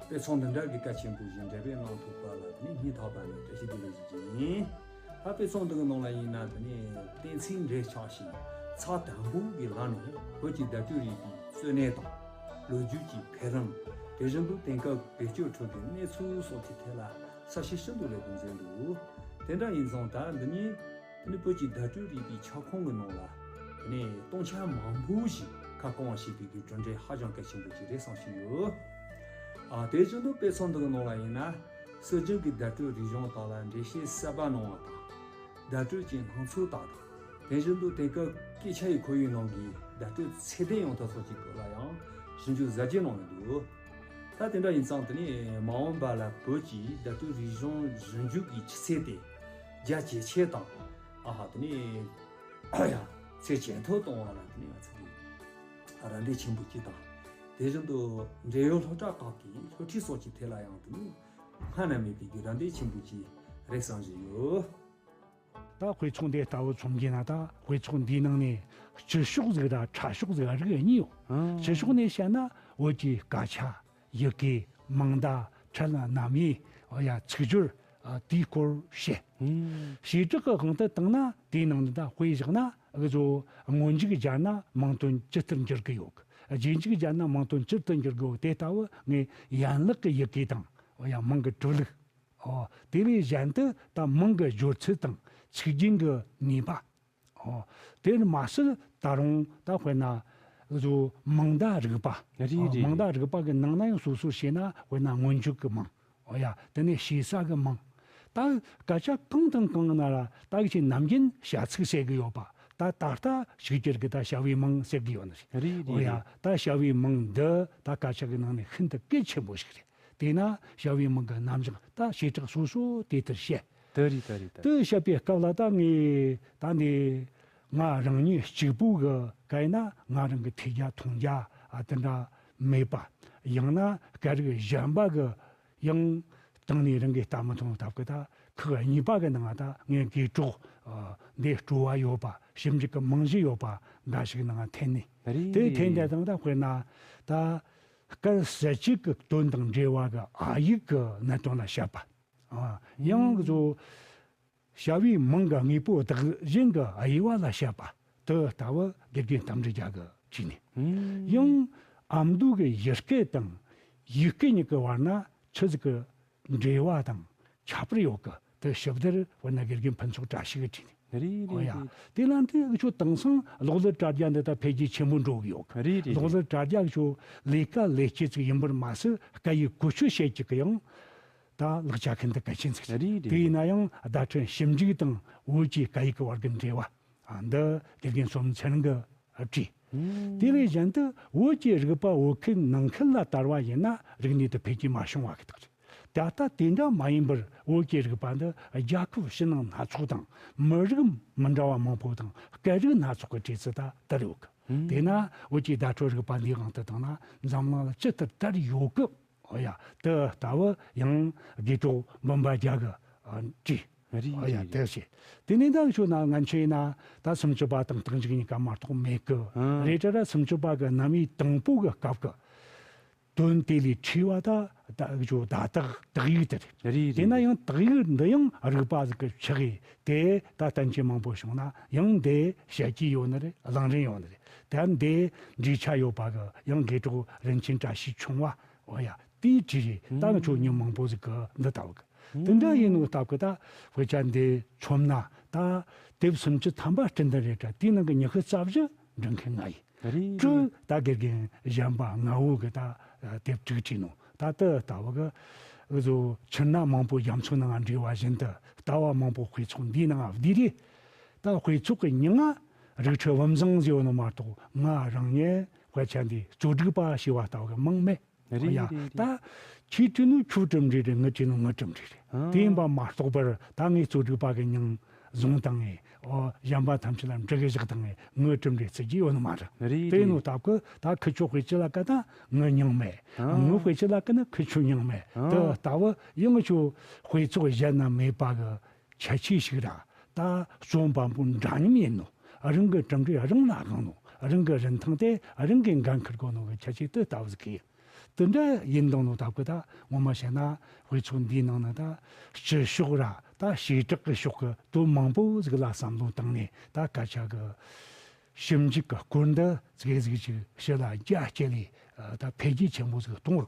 དཔེ་ཚོགས་འདི་འདྲ་གི་གལ་ཆེན་པོ་ཞིག་འགྲེལ་པའི་གནང་ཐུབ་པ་ལ་དེ་ནས་སྙིང་ཐག་པ་ནས་བཀྲ་ཤིས་བདེ་ལེགས་ཞུ་རྒྱུ་ཡིན། ད་དཔེ་ཚོགས་འདི་གི་ནང་ལ་ཡིན་ན་དེ་ནས་གཏན་ཚིགས་འབྲེལ་ཆགས་ཤིང་ཚགས་དམ་པོ་གི་ལམ་ནས་བོད་ཀྱི་བརྡ་སྤྲོད་རིག་པའི་གཙོ་གནད་དང་། ལོ་རྒྱུས་ཀྱི་འཕེལ་རིམ། དེ་བཞིན་དུ་དེང་སྐབས་བེད་སྤྱོད་ཁྲོད་ཀྱི་གནས་ཚུལ་སོགས་ཀྱི་ཐད་ལ་གསལ་བཤད་ཤིན་ཏུ་ལེགས་པོ་མཛད་འདུག་དེ་འདྲ་ཡིན་ཙང་ད་འདི་ནས་ནི་བོད་ཀྱི་བརྡ་སྤྲོད་རིག་པའི་ཁྱབ་ཁོངས་ཀྱི་ནང་ལ་དེ་ནས་སྟོང་ཆ་མང་པོ་ཞིག་ཁ་སྐོང་བ་ཞེས་པའི་གི་གྲུབ་འབྲས་ཧ་ཅང་གལ་ཆེན་པོ་ཅིག་རེད་བསམ་བཞིན་ཡོད། ཨ། དེ་བཞིན་དུ་དཔེ་ཚོགས་འདི་གི་ནང་ལ་ཡིན་ན་སྲོལ་རྒྱུན་གྱི་བརྡ་སྤྲོད་རིག་གཞུང་དག་ལ་འགྲེལ་བཤད་གསར་པ་གནང་བ་དང་། བརྡ་སྤྲོད་ཀྱི་སྣང་ཚུལ་དག་དང་། དེ་བཞིན་དུ་དེང་སྐབས་སྐད་ཆ་ཡི་ཁོར་ཡུག་ནང་གི་བརྡ་སྤྲོད་ཚད་ལྡན་ཡོང་ཐབས་སོགས་ཀྱི་སྐོར་ལ་ཡང་ཞིབ་འཇུག་གཟབ་རྒྱས་གནང་ཡོད་འདུག་ད་དེ་འདྲ་ཡིན་ཙང་དེ་ནས་མ་འོངས་པ་ལ་བོད་ཀྱི་བརྡ་སྤྲོད་རིག་གཞུང་ཞིབ་འཇུག་གི་ཆུ་ཚད་དེ་རྒྱ་ཇེ་ཆེ་དང་། ཨ་ཧ། དེ་ནས་ཡང་ཚད་ཇེ་མཐོར་གཏོང་བ་ལ་དེ་ནས་ང་ཚོ་གི་རམ་འདེགས་ཆེན་པོ་ཅིག་དང་། དེ་བཞིན་དུ་འབྲེལ་ཡོད་སློབ་གྲྭ་ཁག་གི་སློབ་ཁྲིད་སོགས་ཀྱི་ཐད་ལ་ཡང་དེ་ནས་སྔ་ན་མེད་པའི་གི་རམ་འདེགས་ཆེན་པོ་ཅིག་རེད་བསམ་བཞིན་ཡོད། ད་དཔེ་ཚོགས་འདི་ལྟ་བུ་མཚོན་རྒྱུ་ན་ད་དཔེ་ཚོགས་འདིའི་ནང་ནས་སྤྱི་ཤོག་ཟིག་ར་ཕྲ་ཤོག་ཟིག་རིགས་གཉིས་ཡོད། ཨང་། སྤྱི་ཤོག་ནས་བཤད་ན་བོད་ཀྱི་སྐད་ཆ། ཡི་གེ། མིང་བརྡ། ཁྲལ། རྣམ་དབྱེ། ཨོ་ཡ། ཚིག་སྦྱོར། ཨ། དེའི་སྐོར་བཤད། ཨང་། བྱེ་བྲག་གི་དབང་དུ་བཏང་ན་དེའི་ནང་ནས་ད་དཔེ་བཞག་ན་འུ་ཚོ་སྔོན་འཇུག་སྦྱར་ན་མིང་དོན་ཇི་ལྟར་འགྱུར་གི་ཡོད་གི། རྗེས་འཇུག་སྦྱར་ན་མིང་དོན་ཇི་ལྟར་འགྱུར་གི་ཡོད། དེ་ལྟ་བུ་ངས་ཡན་ལག་གི་ཡི་གེ་དང་། ཨོ་ཡ། མིང་གི་གྲུབ་ལུགས། ཨོ། དེ་ལས་གཞན་དུ་ད་མིང་གི་སྦྱོར་ཚུལ་དང་ཚིག་རྒྱན་གྱི་ནུས་པ། ཨོ། དེར་མ་ཟད་ད་རུང་ད་དཔེར་ན་བཟོ་མིང་བརྡ་རིག་པ། རེད། ཨོ། རེད། མིང་བརྡ་རིག་པ་གི་ནང་ན་ཡང་སོ་སོར་བཤད་ན་དཔེར་ན་སྔོན་འཇུག་གི་མིང་། ཨོ་ཡ། དེ་ནས་ཞེ་ས་གི་མིང་། ད་སྐད་ཆ་གང་དང་གང་ན་ར་ད་གི་ཆེ་ནམ་རྒྱུན་བྱ་ཚིག་ཟེར་གི་ཡོད་པ། ད་ད་ལྟ་ཕྱུག་འགྱུར་གི་ད་བྱ་བའི་མིང་ཟེར་གི་ཡོད་ནི་རེད། རེད། རེད། ཨོ་ཡ། རེད། ད་བྱ་བའི་མིང་འདི་ད་སྐད་ཆ་གི་ནང་ནས་ཤིན་ཏུ་གལ་ཆེན་པོ་ཞིག་རེད། དེས་ན་བྱ་བའི་མིང་གི་རྣམ་གཞག་ད་བྱེ་བྲག་སོ་སོ་དེ་ལྟར་བཤད། དེ་རེད། དེ་རེད། དེ་དེ་བཤད་པའི་སྐབས་ལ་ད་ངས་ད་འདི་ང་རང་ཉིད་གཅིག་པུ་གི་སྐད་ན་ང་རང་གི་ཐོས་རྒྱ་མཐོང་རྒྱ། ཨ། དེ་འདྲ་མེད་པ། ཡང་ན་སྐད་རིགས་གཞན་པ་གི་ཡང་སྟེང་ནས་རང་གིས་ལྟ་མི་ཐུབ་ཐབས་གི་ད་ཁག་གཉིས་པ་གི་ནང་ད་ངས་དགེ་གྲོགས། ཨ། འདི་སྤྲོ་བ་ཡོད་པ། ཞིབ་འཇུག་གི་རྨང་གཞི་ཡོད་པ་འགའ་ཞིག་ནང་འཐེན་ནས། རེད། དེ་འཐེན་རེད། དེ་དང་ད་དཔེར་ན་ད་སྐད་གསལ་བྱེད་ཀྱི་དོན་དང་འབྲེལ་བ་གི་ཨ་ཡིག་གི་གནད་དོན་ལ་བཤད་པ། ཨ། ཡང་གི་ཚོ་ བྱ་བའི་མིང་གི་དངོས་པོ་བདག་གཞན་གྱི་དབྱེ་བ་ལ་བཤད་པ་དེ་ལྟ་བུ་དགེ་རྒན་རྟ་མགྲིན་རྒྱལ་གྱིས་བྲིས་ནས། ཨང་། ཡང་ཨ་མདོ་གི་ཡུལ་སྐད་དང་ཡུལ་སྐད་གཉིས་ཀྱི་བར་ན་ཆི་ཟིག་གི་འབྲེལ་བ་དང་ཁྱད་པར་ཡོད་གི། དེ་ཞིབ་བསྡུར་བར་ན་དགེ་རྒན་ཕུན་ཚོགས་བཀྲ་ཤིས་ཀྱིས་བྲིས་ནས། རེད། རེད། འོ་ཡ། རེད། དེ་ལ་འདི་འུ་ཆོ་དེང་སང་གློག་ཀླད་དྲ་རྒྱ་འདི་ད་འཕེལ་རྒྱས་ཆེན་པོ་འགྲོ་གི་ཡོད་གི། རེད། རེད། གློག་ཀླད་དྲ་རྒྱ་འུ་ཆོ་ལས་ཀ་ལས་སྤྱད་ཅིག་ཡིན་པར་མ་ཟད། སྐད་ཡིག་བཀོལ་སྤྱོད་བྱེད་ཅིག་གི་ཡང་ད་ལག་ཆ་ཤིན་ཏུ་གལ་ཆེན་ཟིག་རེད། རེད། རེད། དེ་ཡིན་ན་ཡང་བརྡ་འཕྲིན་ཞིབ་འཇུག་དང་བོད་ཀྱི་སྐད་ཡིག་གི་བར་གྱི་འབྲེལ་བ། ཨ། འདི་དགེ་རྒན་བསོད་ཚེ་རིང་གིས་བྲིས། ཨང་། དེ་ལས་གཞན་དུ་བོད་ཀྱི་རིག་པ་བོད་ཁུལ་ནང་ཁུལ་ལ་དར་བ་ཡིན་ན་རིག་གནས་དེ་འཕེལ་རྒྱས་མ་བྱུང་བ་གི་རྟགས་རེད། ད་ལྟ་དེ་འདྲ་མ་ཡིན་པར་བོད་ཀྱི་རིག་པ་འདི་རྒྱལ་ཁབ་ཕྱི་ནང་སྣ་ཚོགས་དང་མི་རིགས་མི་འདྲ་བ་མང་པོ་དང་སྐད་རིགས་སྣ་ཚོགས་ཀྱི་གྲས་སུ་ད་དར་ཡོད་གི། ཨང་། དེས་ན་བོད་ཀྱི་བརྡ་སྤྲོད་རིག་པ་འདིའི་དབང་དུ་བཏང་ན་འཛམ་གླིང་ལ་ཇི་ལྟར་དར་ཡོད་གི། འོ་ཡ། དེ་ལྟ་བུ་ཡང་དགེ་གྲོགས་འབུམ་པ་རྒྱལ་གྱིས་བྲིས། རེད། འོ་ཡ། རེད། དེ་རེད། བྱས། དེ་ནས་ད་ཁྱོད་ན་ང་ཆོས་ན་ད་སུམ་ཅུ་པ་དང་རྟགས་འཇུག་གཉིས་ཀ་མ་གཏོགས་མེད་གི། ཨང་། རེད་དྲ་ར་སུམ་ཅུ་པ་གི་རྣམ་དབྱེ་དང་པོ་གི་སྐབས་གི་དོན་དེ་ལས་འཕྲོས་པ་ད་ད་ཁྱོད་ད་དག་དག་ཡིག་དེ་རེད། རེད། རེད། དེ་ན་ཡང་དག་ཡིག་འདི་ཡང་རིག་པ་ཟིག་གི་ཕྱག་ཡིག་དེ་ད་བསྟན་བཅོས་མང་པོ་བྱུང་ན་ཡང་འདི་བཤད་རྒྱུ་ཡོད་ནི་རེད། གླེང་རིན་ཡོད་ནི་རེད། ད་འདི་འབྲེལ་ཆ་ཡོད་པ་གི་ཡང་དགེ་གྲོགས་རིན་ཆེན་བཀྲ་ཤིས་ཆུང་བ། འོ་ཡ། དེའི་གྲས་རེད། ད་ང་ཆོ་མྱི་མང་པོ་ཟིག་གིས་འདི་ལྟ་བུ་གི། དེ་འདྲ་ཡིན་ནོ་སྟབས་གི་ད་དཔེ་ཆ་འདི་མཚོན་ན་ད་དེབ་སུམ་ཅུ་ཐམ་པ་སྤྲིན་ལྡན་རེད་དྲ། དེའི་ནང་གི་ཉི་ཤུ་རྩ་བཞི་འབྲི་མཁན་ང་ཡིན། རེད། དྲུག་ད་དགེ་རྒན་གཞན་པ་ལྔ་བོ་གིས་ད་དེབ་དྲུག་བྲིས་ནོ། ད་དེ་ལྟ་བུ་གི་འུ་ཚོ་ཕྱིར་ན་མང་པོ་རྒྱ་མཚོ་ནང་འདྲེས་པ་བཞིན་དུ་ལྟ་བ་མང་པོ་དཔེ་ཚོགས་འདིའི་ནང་བསྡུས་རེད། ད་དཔེ་ཚོགས་གི་མྱིང་ང་རིག་ཁྲི་བུམ་བཟང་ཟེར་ཡོད་ནོ་མ་གཏོགས། ང་རང་ངས་དཔེ་ཆ་འདི་གཙོ་སྒྲིག་པ་ཞེས་པ་ལྟ་བུ་གི་མིང་མེད། རེད། ཡ། རེད། རེད། ད་ཁྱོས་བྲིས་ནོ་ཁྱོས་བྲིས་འདྲ་རེད། ངས་བྲིས་ནོ་ངས་བྲིས་འདྲ་རེད། ཨང་། དེ་ཡིན་པ་མ་གཏོགས་པར་ད་ངས་གཙོ་སྒྲིག་པ་གི་མྱིང་བཟུང་བཏང་ངས། ཨོ། གཞན་པ་ཐམས་ཅད་ལ་འབྲི་གི་བཞག་བཏང་ངས་ངས་བྲིས་འདྲ་རེད་ཟེར་རྒྱུ་ཡོད་ནི་མ་རེད། རེད། དེ་ཡིན་ནོ་རེད། སྟབས་གི་ད་ཁི་ཆོ་དཔེ་ཆ་ལ་བཀོད་ན་ངའི་མྱིང་མེད། ཨང་། ངའི་དཔེ་ཆ་ལ་བཀོད་ན་ཁི་ཆོའི་མྱིང་མེད། ཨང་། དེ་ལྟ་བུ་ཡང་ཁྱོད་དཔེ་ཚོགས་གཞན་ན་མེད་པ་གི་ཁྱད་ཆོས་ཤིག་ར། ད་རྩོམ་པ་པོ་འདྲ་མཉམ་ཡིན་ནོ། རང་གི་གྲུབ་འབྲས་རང་ལ་དབང་ནོ། རང་གི་རིན་ཐང་དེ་རང་གིས་འགན་འཁུར་དགོས་ནོ་གི་ཁྱད་ཆོས་དེ་ལྟ་བུ་ཟིག་གི། དེ་འདྲ་ཡིན་དང་ནོ་སྟབས་གི་ད་ངོ་མ་བཤད་ན་དཔེ་ཚོགས་འདིའི་ནང་ན་ད་སྤྱི་ཕྱོགས་ར་ད་བྱེ་བྲག་གི་ཕྱོགས་གི་དོན་མང་པོ་ཟིག་ལ་བསམ་བློ་བཏང་ནས། ད་སྐད་ཆ་གི་ཞིབ་འཇུག་གི་སྐོར་འདི་ཟིག་ཟིག་ཅིག་ཕྱི་ལ་རྒྱ་སྐྱེད་ལས་ད་འཕེལ་རྒྱས་ཆེན་པོ་ཟིག་གཏོང་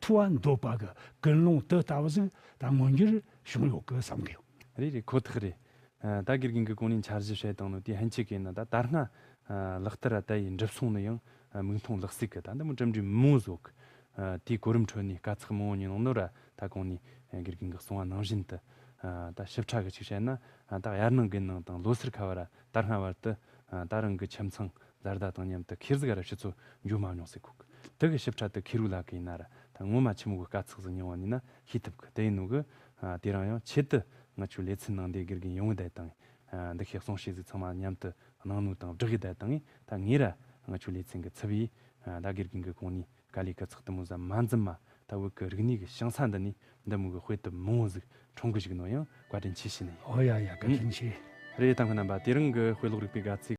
ཐུབ་པ་འདོད་པ་གི་ཀུན་སློང་དེ་ལྟ་བུ་ཟིག་ད་མངོན་འགྱུར་བྱུང་ཡོད་གི་བསམ་གི་ཡོད། རེད། རེད། ཁོ་ཐག་རེད། ཨ། ད་དགེ་རྒན་གྱིས་གོང་ནས་འཆར་གཞི་བཤད་བཏང་ནོ་དེ་ཕན་ཆད་གི་ཡིན་ན། ད་ད་སྔ་ཨ་ལག་བསྟར་ར་ད་ཡི་འགྲུབ་སོང་ནི་ཡང་། ཨ། མིག་མཐོང་ལག་ཟིན་གི་ད་འདི་མོ་གྲུབ་འབྲས་མང་བོ་ཟིག་ཡོད་གི། ཨ། དེའི་གོ་རིམ་ཁྲོད་ནས་དཀའ་ཚེགས་མང་བོ་ཡིན་ནོ་ར། ད་གོང་ནས་ཨ་དགེ་རྒན་གྱིས་གསུངས་པ་ནང་བཞིན་དུ། ཨ། ད་ཞིབ་ཕྲ་གི་ཅིག་བཤད་ན། ཨ། ད་དབྱར་གནང་དགུན་གནང་དང་ལོ་སར་ཁ་བ་ར་ད་སྔ་བར་དུ། ཨ། ད་རང་གི་ཁྱིམ་ཚང་བཟའ་ཟླ་དང་མཉམ་དུ་ཁེར་ཟིག་ར་ཕྱི་ཚོ་འགྱོ་མ་མྱོང་ཟེར་གོ་གི། དེ་གི་ཞིབ་ཕྲ་དེ་ཁེར་བོ་ལ་གི་ཡིན་ན་ར་ད་ངོ་མ་ཆི་མོ་གི་དཀའ་ཚེགས་ཟིག་མྱངས་པ་ཡིན་ན་ཤེས་ཐུབ་གི། དེ་ཡིན་ནོ་གི། ཨ། དེ་རིང་ཡང་ཆེད་དུ་ང་ཆོའི་ལེ་ཚན་ནང་འདི་དགེ་རྒན་ཡོང་བསྡད་དང་། ཨ། འདི་ཤེས་གསུང་བཤད་ཟིག་ཚང་མ་མཉམ་དུ་གནང་ནོ་དང་བསྒྲགས་ཡི་བསྡད་དང་། ད་ངས་ར་ང་ཆོའི་ལེ་ཚན་གི་ཚབ་ཡིས། ཨ། ད་དགེ་རྒན་གྱིས་གོང་ནས་དཀའ་ལས་ཁག་ཚེགས་དེ་མོ་ཟིག་མ་འཛེམ་མ། ད་བོད་ཀྱི་རིག་གནས་ཀྱི་ཞིང་ས་འདི་ནས་འདི་མོ་གི་དཔེ་དེབ་མང་བོ་ཟིག་འཁྲུངས་གི་བཅུག་ནོ་ཡང་བཀའ་དྲིན་ཆེ་ཞུ་ནི་ཡིན། ཨོ་ཡ་ཡ། བཀའ་དྲིན་ཆེ། རེད། ལྟད་མོ་བ་རྣམ་པ། དེ་རིང་གི་དཔེ་ཀློག་རིག་པའི་དགའ་ཚིག